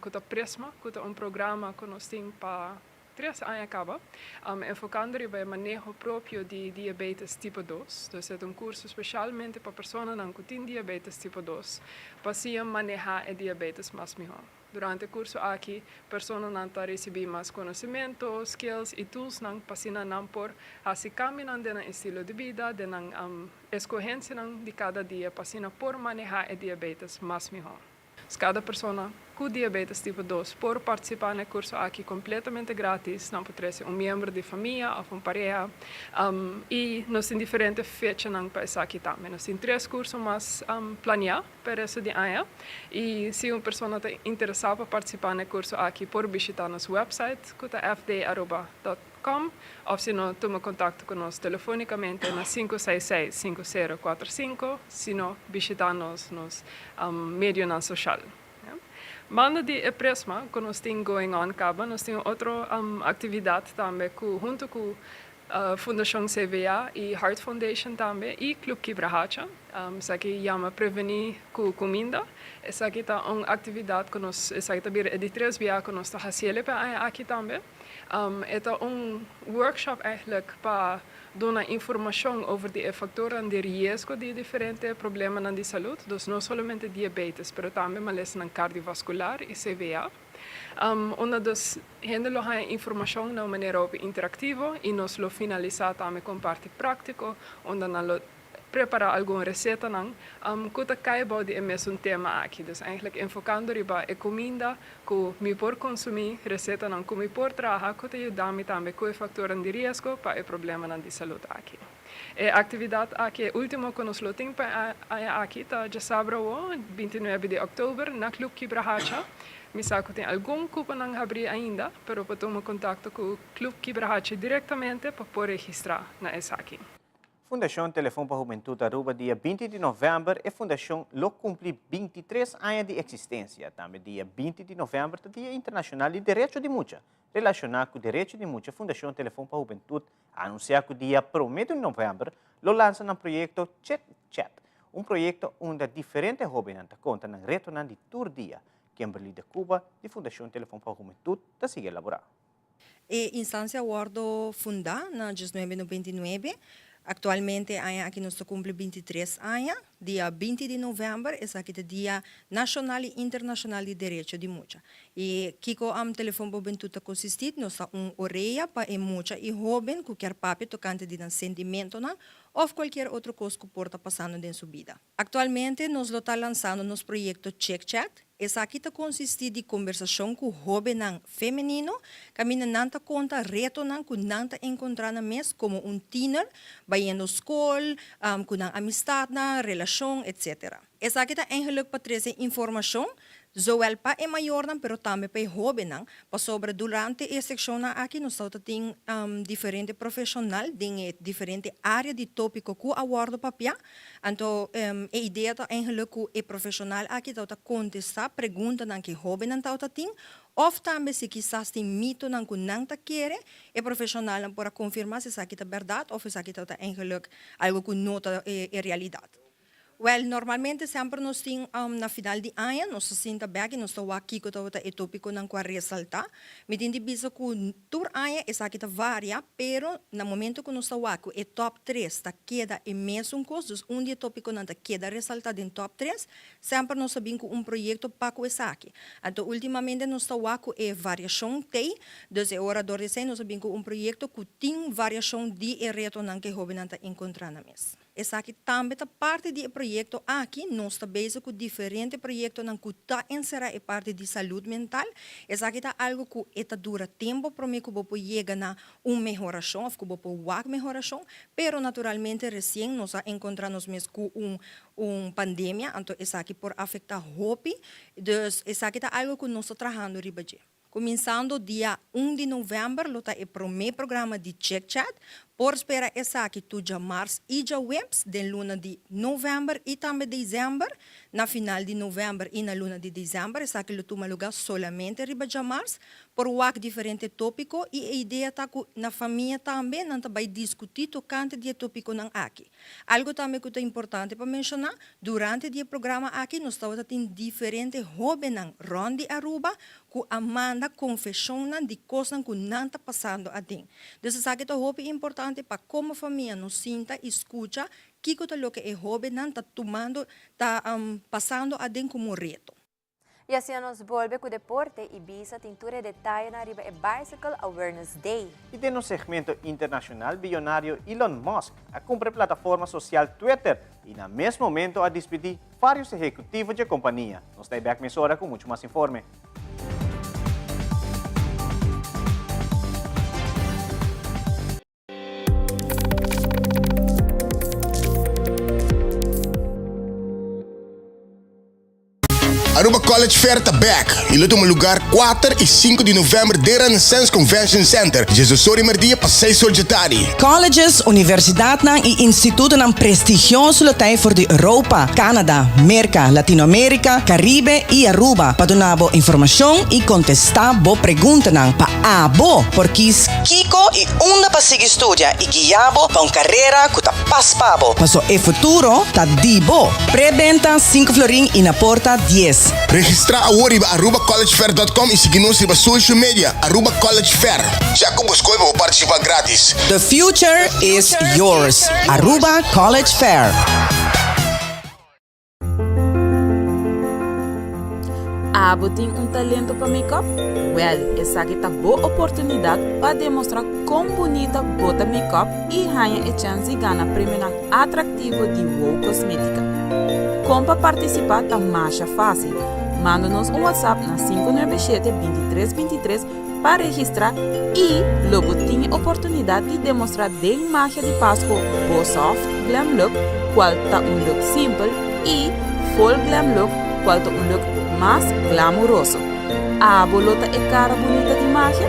ku ta Prisma, ku ta un programa ku nos tin pa tres aña kaba, enfokando riba e maneho propio di diabetes tipo dos. Dus e ta un kurso speshalmente pa personanan ku tin diabetes tipo dos pa siña manehá e diabetes mas mihó. Durante e kurso aki, personanan ta risibí mas konosementu, skills i toolsnan pa asina nan por hasi kambionan den nan estilo di bida, den nan eskohensianan di kada dia pa asina por manehá e diabetes mas mihó. Kada persona ku diabetes tipo dos por partisipá na e kurso aki kompletamente gratis. Nan por trese un miembro di famia òf un pareha. I nos tin diferente fechanan pa esaki tambe. Nos tin tres kurso mas planiá. Pa resto di aña y si un persona ta interesa pa participa na e curso aki por bishita nos website cu ta fdaruba.com of si no tuma contacto cu nos telefonicamente na 566 5045 si no bishita nos nos medionan social. Banda di e Prisma cu nos tin going on caba nos tin otro actividad tambe cu hunto cu. Fundashon CVA i Heart Foundation tambe i Club Kibrahacha. Esaki yama Prevení ku Kuminda. Esaki ta un aktividat ku nos, esaki ta bira e di tres bia ku nos ta hasiel pa e aña aki tambe. E ta un workshop eigenlijk pa duna informashon over di e faktornan di riesgo di e diferente problemanan di salud, dus no solamente diabetes pero tambe malesanan kardiovaskular i CVA. Unda dus hende lo haña informashon na un manera hopi interaktivo i nos lo finalisá tambe ku un parti práktiko unda nan lo prepará algun resetanan ku ta kai bou di e mesun tema aki. Dus eigenlijk enfokando riba e kuminda ku mi por konsumí, resetanan ku mi por traha ku ta yuda mi tambe ku e faktornan di riesgo pa e problemanan di salud aki. E aktividat aki, e último ku nos lo tin pa e aña aki ta djasabra awo, bintinuebe di òktober, na Club Kibrahacha. Mi sa ku tin algun kuponan habrí ainda, pero por tuma kontakto ku Club Kibrahacha direktamente pa por registrá na esaki. Fundashon Telefon pa Hubentud Aruba dia 20 di novèmber e fundashon lo kumpli 23 aña di eksistensia. Tambe dia 20 di novèmber ta Dia Internashonal di Derecho di Mucha. Relashoná ku derecho di mucha Fundashon Telefon pa Hubentud a anunsiá ku dia promé di novèmber lo lansa nan proyekto Chit Chat, un proyekto unda diferente hóbennan ta konta nan retonan di tur dia. Kimberly de Cuba di Fundashon Telefon pa Hubentud ta sigui elaborá. E instancia a wordo funda na diesnuebe noventa i nuebe. Actualmente e aña aki nos ta cumpli bintitres aña. Dia binti di november esaki ta dia nacional y internacional di derecho di mucha. Y kico Telefon pa Hubentud ta consisti? Nos ta un orea pa e mucha y hoben cu kier papia tocante di nan sentimentonan of cualkier otro cos cu por ta pasando den su bida. Aktualmente nos lo ta lansando nos proyekto Chick Chat. Esaki ta konsistí di kombersashon ku hóbennan femenino kaminda nan ta konta retonan ku nan ta enkontrá nan mes komo un tiner bayendo skol, ku nan amistatnan, relashon, etc. Esaki ta eigenlijk pa trese informashon zowel pa e mayornan pero tambe pa e hóbennan pasobra durante e sekshonnan aki nos ta tin diferente profeshonal den e diferente área di tópiko ku a wòrdu papiá. Anto e idea ta eigenlijk ku e profeshonal aki tabata kontestá preguntanan ku e hóbennan tabata tin òf tambe si kisas tin mitonan ku nan ta kere, e profeshonalnan por a konfirmá si esaki ta bèrdat òf esaki tabata eigenlijk algu ku no ta e realidat. Wèl, normalmente semper nos tin na final di aña nos ta sinta bèk i nos ta wak kiko tabata e tópikonan ku a resaltá. Mi tin di bisa ku tur aña esaki ta varia, pero na momento ku nos ta wak ku e tòp tres ta keda e mesun kos, dus un di e tópikonan ta keda resaltá den tòp tres, semper nos ta bin ku un proyekto pa ku esaki. Anto últimamente nos ta wak ku e variashon t'ei, dus e ora dor di esei nos a bin ku un proyekto ku tin variashon di e retonan ku e hóbennan ta enkontrá na mes. Esaki tambe ta parti di e proyecto aki. Nos ta bezig cu diferente proyectonan cu ta encera e parti di salud mental. Esaki ta algo cu e ta dura tempo prome cu bo por yega na un mehoracion of cu bo por wak mehoracion, pero naturalmente recien nos a encontra nos mes cu un un pandemia, anto esaki por afecta hopi. Dus esaki ta algo cu nos ta trahando riba dje. Kuminsando dia un di novèmber lo ta e promé programa di Chick Chat. Por spera esaki tur djamars i djaweps den luna di novèmber i tambe desèmber. Na final di novèmber i na luna di desèmber esaki lo tuma lugá solamente riba djamars. Por wak diferente tópiko i e idea ta ku na famia tambe nan ta bai diskutí tokante di e tópikonan aki. Algu tambe ku ta importante pa menshoná, durante di e programa aki nos tabata tin diferente hóbennan rònt di Aruba ku a manda konfeshonnan di kosnan ku nan ta pasando aden. Dus esaki ta hopi importante pa komo famia nos sinta i skucha kiko ta loke e hóbennan ta tumando, ta pasando aden komo reto. I asina nos bolbe ku deporte i bisa tin tur e detayenan riba e Bicycle Awareness Day. I den nos segmento internashonal biyonario Elon Musk a kumpra e plataforma sosial Twitter i na mes momento a dispidí Varios ehecutivo dje compania. Nos ta e bek mesora cu mucho mas informe. Aruba College Fair ta bek y lo tuma lugar kuater y sinku di november den Renaissance Convention Center, diesdos or di merdia pa seis or dje tardi. Colleges, universidadnan y institutonan prestigioso lo ta for di Europa, Canada, Merca, Latinoamerica, Caribe y Aruba pa duna bo informacion y contesta bo preguntanan pa abo por kies kico y unda pa sigui studia y guia bo pa un carera cu ta pas pa bo. Paso e futuro ta di bo. Pre-benta sinku florin y na porta dies. Registra awor riba arubacollegefair.com y sigui nos riba social media Aruba College Fair. Ya cu bo scohe pa bo participa gratis. The future is yours. Aruba College Fair. Abo tin un talento pa make-up? Wel, esaki ta bo oportunidad pa demostra con bunita bo ta make-up y haña e chens di gana premionan atractivo di Wow Cosmetica. Con pa participa ta masha facil. Manda nos un WhatsApp na 597 23 23 pa registra y lo bo tin e oportunidad di demostra den magia di Pasco bo soft glam look cual ta un look simpel y full glam look cual ta un look mas glamuroso. Abo lo ta e cara bunita di magia?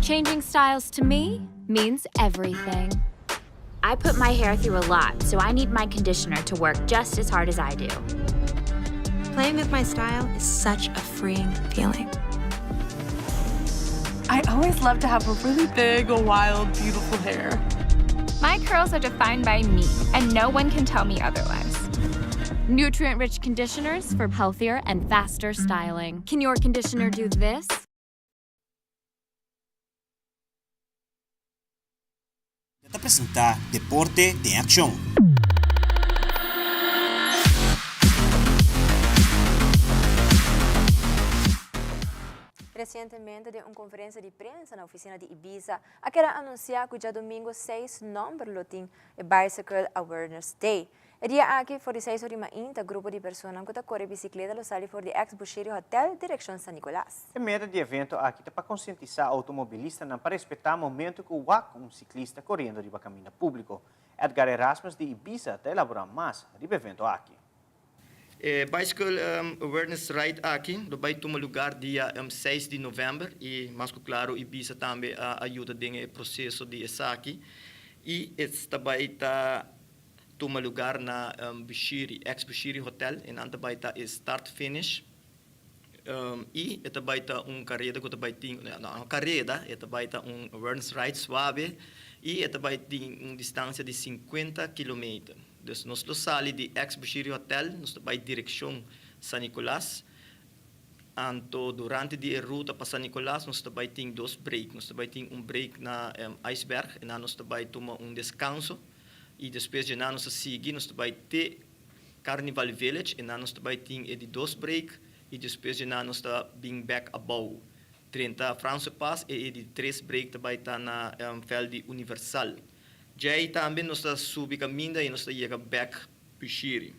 Changing styles to me means everything. I put my hair through a lot, so I need my conditioner to work just as hard as I do. Playing with my style is such a freeing feeling. I always love to have a really big, wild, beautiful hair. My curls are defined by me, and no one can tell me otherwise. Nutrient rich conditioners for healthier and faster styling. Can your conditioner do this? Ta presentá Deporte den Akshon. Resientemente den un konferensia di prensa na ofisina di Ibiza a keda anunsiá ku djadumingu seis nòmber lo tin e Bicycle Awareness Day. E dia aki for di seis or di mainta grupo di personan ku ta kore bisikleta lo sali for di ex Bushiri Hotel direkshon San Nicolas. E meta di evento aki ta pa konsientisá outomobilistanan pa respetá momento ku wak un siklista koriendo riba kaminda públiko. Edgar Erasmus di Ibiza ta elaborá mas riba evento aki. E Bicycle Awareness Ride aki lo bai tuma lugar dia seis di novèmber i mas ku klaru Ibiza tambe a ayuda den e proseso di esaki i e ta bai ta tuma lugar na Bushiri, ex Bushiri Hotel, e nan ta bai ta e start finish y e ta bai ta un careda cu ta bai tin, no no careda, e ta bai ta un awareness ride suave y e ta bai tin un distancia di cincuenta kilometer. Dus nos lo sali di ex Bushiri Hotel, nos ta bai direccion San Nicolas, anto durante di e ruta pa San Nicolas nos ta bai tin dos break, nos ta bai tin un break na Iceberg, e nan nos ta bai tuma un descanso. y despues dje nan nos ta sigui nos ta bay te Carnival Village e nan nos ta bay tin e di dos break y despues dje nan nos ta bin bek abou drenta Franse Pas e e di tres break ta bay ta na veld di Universal. Djey tambe nos ta subi caminda y nos ta yega bek Bushiri.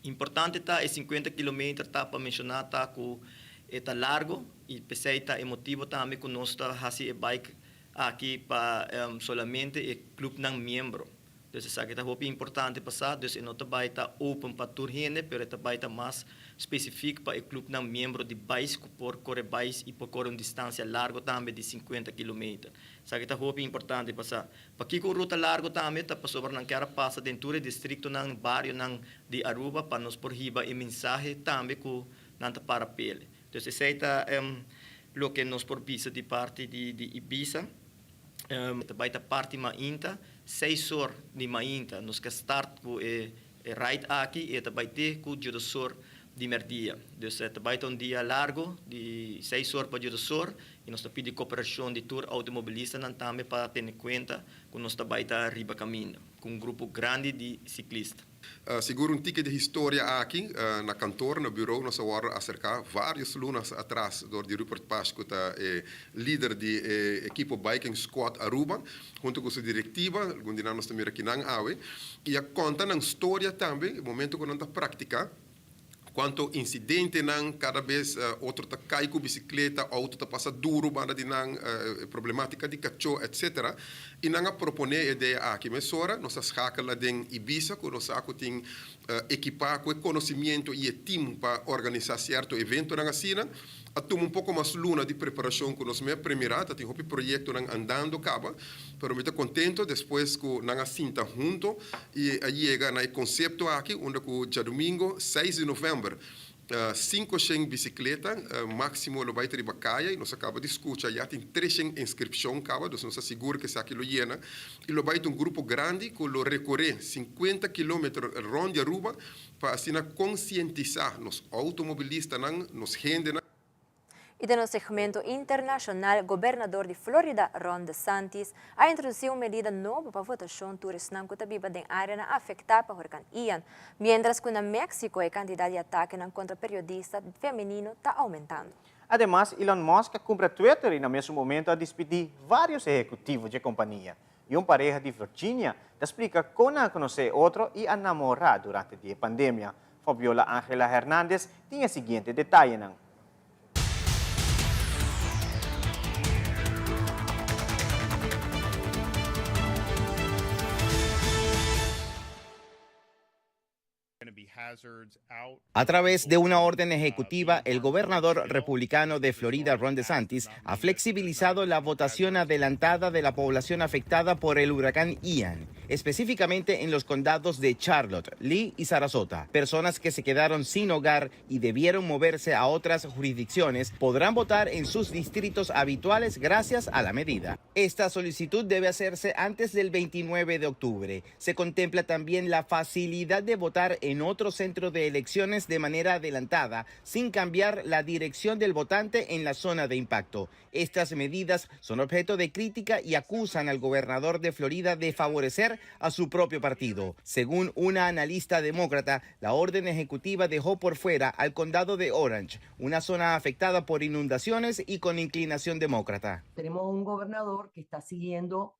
Importante ta e 50 kilometer ta pa menciona ta cu e ta largo y pesey ta e motibo tambe cu nos ta haci e bike Aki pa solamente e clubnan miembro. Dus esaki ta hopi importante pa sa, dus e no ta bai ta open pa tur hende, pero e ta bai ta mas specifiek pa e clubnan miembro di bais cu por core bais y por core un distancia largo tambe di 50 kilometer. Esaki ta hopi importante pa sa. Pakico un ruta largo tambe ta pasobra nan kier a pasa den tur e districtonan, barionan di Aruba pa nos por hiba e mensahe tambe cu nan ta para pele. Dus esey ta. loke nos por bisa di parti di di Ibisa. Ta bai ta parti mainta, seis or di mainta nos ke start ku e ride aki i e ta bai te ku djodosor di merdia. Dus e ta bai ta un dia largo di seis or pa djodosor i nos ta pidi koperashon di tur outomobilistanan tambe pa tene kuenta ku nos ta bai ta riba kaminda ku un grupo grandi di siklista. Sigur un tiki di historia aki, na kantor, na bureau nos a wòrdu aserká vários lunas atras dor di Rupert Pash ku ta e lider di e ekipo Biking Squad Aruba huntu ku su direktiva, algun di nan nos ta mira kinan awe, i a konta nan storia tambe e momento ku nan ta praktiká. Cuanto incidentenan, cada bes otro ta cay cu bicicleta, auto ta pasa duro banda di nan, problematica di cacho, etc. Y nan a propone e idea aki. Mesora nos a schakel aden Ibiza cu nos sa cu tin equipa cu e conocimiento y e team pa organisa cierto eventonan asina. A tuma un poco mas luna di preparacion cu nos me a premira, ta tin hopi proyectonan andando caba, pero mi ta contento despues cu nan a sinta hunto y a yega na e concepto aki unda cu djadumingo seis di november 500 bicicleta maximo lo bay ta riba caya y nos a caba di scucha ya tin 300 inscripcion caba, dus nos ta sigur cu esaki lo yena y lo bay ta un grupo grandi cu lo recore 50 kilometer rond di Aruba Pa asina konsientisá nos outomobilistanan, nos hendenan. I den nos segmento internashonal, gobernador di Florida, Ron DeSantis, a introdusí un medida nobo pa votashon tur esnan ku ta biba den áreanan afektá pa hurkan Ian, miéntras ku na Meksiko e kantidat di atakenan kontra periodista femenino ta oumentando. Ademas, Elon Musk a kumpra Twitter i na mesun momento a dispidí vários ehekutivo dje kompania. I un pareha di Virginia ta splika kon nan a konosé e otro i a namorá durante di e pandemia. Fabiola Angela Hernandez tin e siguiente detayenan. A través de una orden ejecutiva, el gobernador republicano de Florida, Ron DeSantis, ha flexibilizado la votación adelantada de la población afectada por el huracán Ian, específicamente en los condados de Charlotte, Lee y Sarasota. Personas que se quedaron sin hogar y debieron moverse a otras jurisdicciones podrán votar en sus distritos habituales gracias a la medida. Esta solicitud debe hacerse antes del 29 de octubre. Se contempla también la facilidad de votar en otro centro de elecciones de manera adelantada, sin cambiar la dirección del votante en la zona de impacto. Estas medidas son objeto de crítica y acusan al gobernador de Florida de favorecer a su propio partido. Según una analista demócrata, la orden ejecutiva dejó por fuera al condado de Orange, una zona afectada por inundaciones y con inclinación demócrata. Tenemos un gobernador que está siguiendo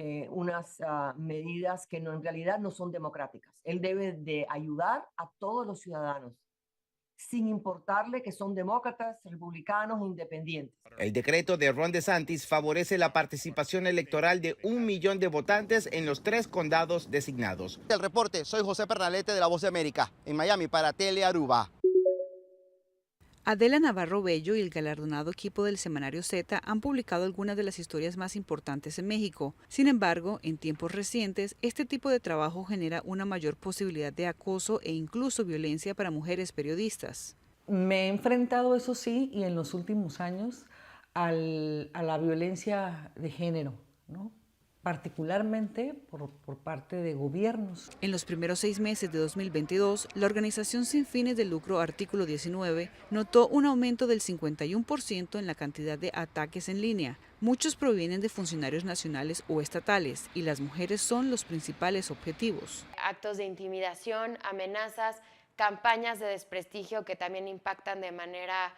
eh, unas ah, medidas que no, en realidad no son democráticas. Él debe de ayudar a todos los ciudadanos, sin importarle que son demócratas, republicanos, independientes. El decreto de Ron DeSantis favorece la participación electoral de un millón de votantes en los tres condados designados. El reporte, soy José Pernalete de La Voz de América, en Miami para Telearuba. Adela Navarro Bello y el galardonado equipo del Semanario Z han publicado algunas de las historias más importantes en México. Sin embargo, en tiempos recientes, este tipo de trabajo genera una mayor posibilidad de acoso e incluso violencia para mujeres periodistas. Me he enfrentado, eso sí, y en los últimos años, a la violencia de género, ¿no? Particularmente por, por parte de gobiernos. En los primeros seis meses de 2022, la organización sin fines de lucro Artículo 19 notó un aumento del 51% en la cantidad de ataques en línea. Muchos provienen de funcionarios nacionales o estatales y las mujeres son los principales objetivos. Actos de intimidación, amenazas, campañas de desprestigio que también impactan de manera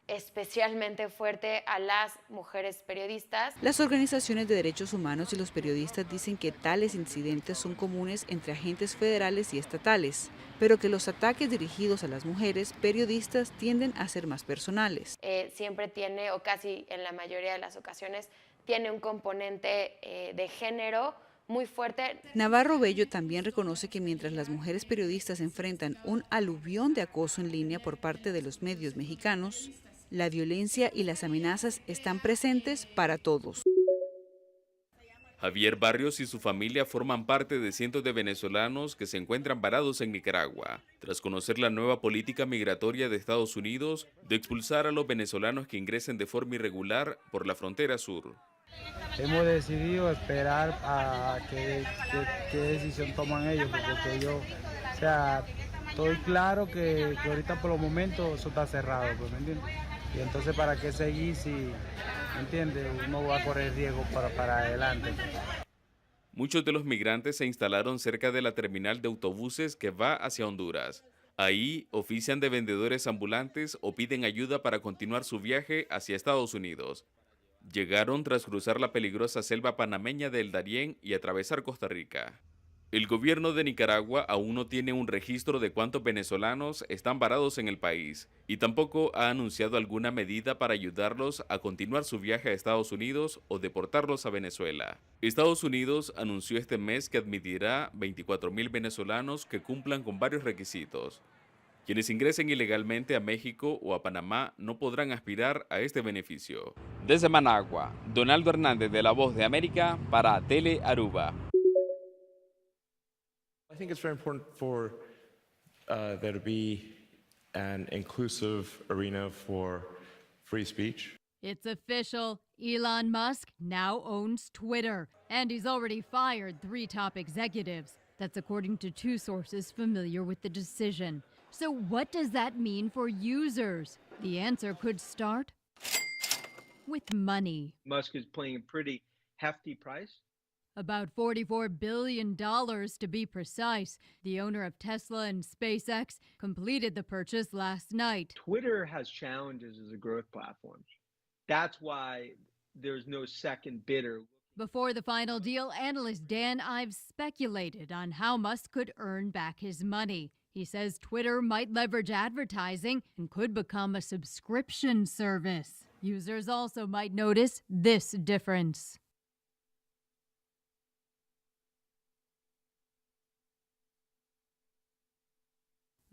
especialmente fuerte a las mujeres periodistas. Las organizaciones de derechos humanos y los periodistas dicen que tales incidentes son comunes entre agentes federales y estatales, pero que los ataques dirigidos a las mujeres periodistas tienden a ser más personales. Eh, siempre tiene, o casi en la mayoría de las ocasiones, tiene un componente eh, de género muy fuerte. Navarro Bello también reconoce que mientras las mujeres periodistas enfrentan un aluvión de acoso en línea por parte de los medios mexicanos, la violencia y las amenazas están presentes para todos. Javier Barrios y su familia forman parte de cientos de venezolanos que se encuentran varados en Nicaragua, tras conocer la nueva política migratoria de Estados Unidos de expulsar a los venezolanos que ingresen de forma irregular por la frontera sur. Hemos decidido esperar a qué, qué, decisión toman ellos, porque yo, o sea, estoy claro que, que ahorita por los momentos eso está cerrado, pues, ¿me entiendes? Y entonces, ¿para qué seguir si, ¿me entiendes? Uno va a correr riesgo para, para adelante. Muchos de los migrantes se instalaron cerca de la terminal de autobuses que va hacia Honduras. Ahí ofician de vendedores ambulantes o piden ayuda para continuar su viaje hacia Estados Unidos. Llegaron tras cruzar la peligrosa selva panameña del Darién y atravesar Costa Rica. El gobierno de Nicaragua aún no tiene un registro de cuántos venezolanos están varados en el país y tampoco ha anunciado alguna medida para ayudarlos a continuar su viaje a Estados Unidos o deportarlos a Venezuela. Estados Unidos anunció este mes que admitirá 24.000 venezolanos que cumplan con varios requisitos. Quienes ingresen ilegalmente a México o a Panamá no podrán aspirar a este beneficio. Desde Managua, Donaldo Hernández de La Voz de América para Tele Aruba. I think it's very important for uh, there to be an inclusive arena for free speech. It's official. Elon Musk now owns Twitter, and he's already fired three top executives. That's according to two sources familiar with the decision. So, what does that mean for users? The answer could start with money. Musk is paying a pretty hefty price. About $44 billion to be precise. The owner of Tesla and SpaceX completed the purchase last night. Twitter has challenges as a growth platform. That's why there's no second bidder. Before the final deal, analyst Dan Ives speculated on how Musk could earn back his money. He says Twitter might leverage advertising and could become a subscription service. Users also might notice this difference.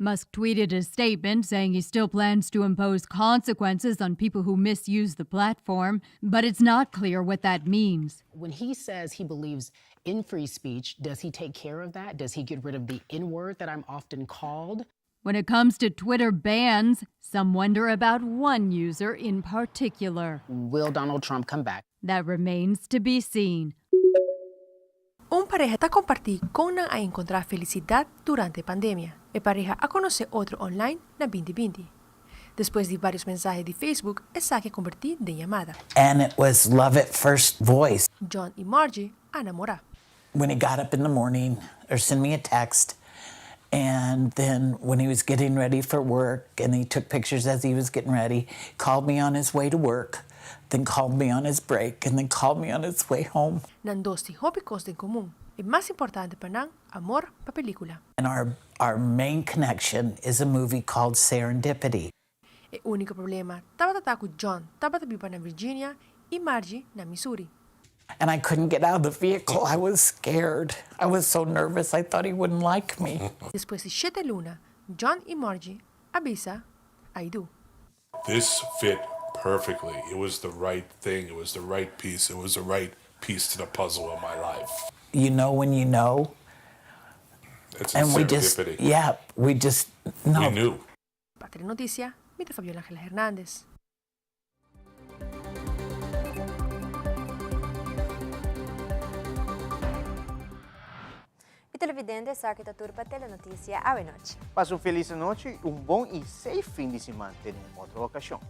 Musk tweeted a statement saying he still plans to impose consequences on people who misuse the platform, but it's not clear what that means. When he says he believes in free speech, does he take care of that? Does he get rid of the N word that I'm often called? When it comes to Twitter bans, some wonder about one user in particular. Will Donald Trump come back? That remains to be seen. Un pareha ta kompartí kon nan a enkontrá felisidat durante pandemia. E pareha a konosé otro online na 2020. Despues di vários mensahe di Facebook esaki a kombertí den yamada. And it was love at first voice. John i Margie a namorá. When he got up in the morning or send me a text and then when he was getting ready for work and he took pictures as he was getting ready, called me on his way to work, then called me on his break and then called me on his way home. Nan dos tin hopi kos den komun. E mas importante pa nan, amor pa pelíkula. And our our main connection is a movie called Serendipity. E úniko problema tabata ta ku John tabata biba na Virginia i Margie na Missouri. And I couldn't get out of the vehicle. I was scared. I was so nervous. I thought he wouldn't like me. Despues di shete luna, John i Margie a bisa, I do. This fit perfectly. It was the right thing. It was the right piece. It was the right piece to the puzzle of my life. You know when you know. It's a And we just, serendipity. yeah, we just, no. We knew. Pa Telenoticia, mi ta Fabiola Angela Hernandez. Y televidente, esaki ta tur pa Telenoticia awe nochi. Pasa un feliz anochi, un bon y safe fin di siman. Te den un otro ocasion.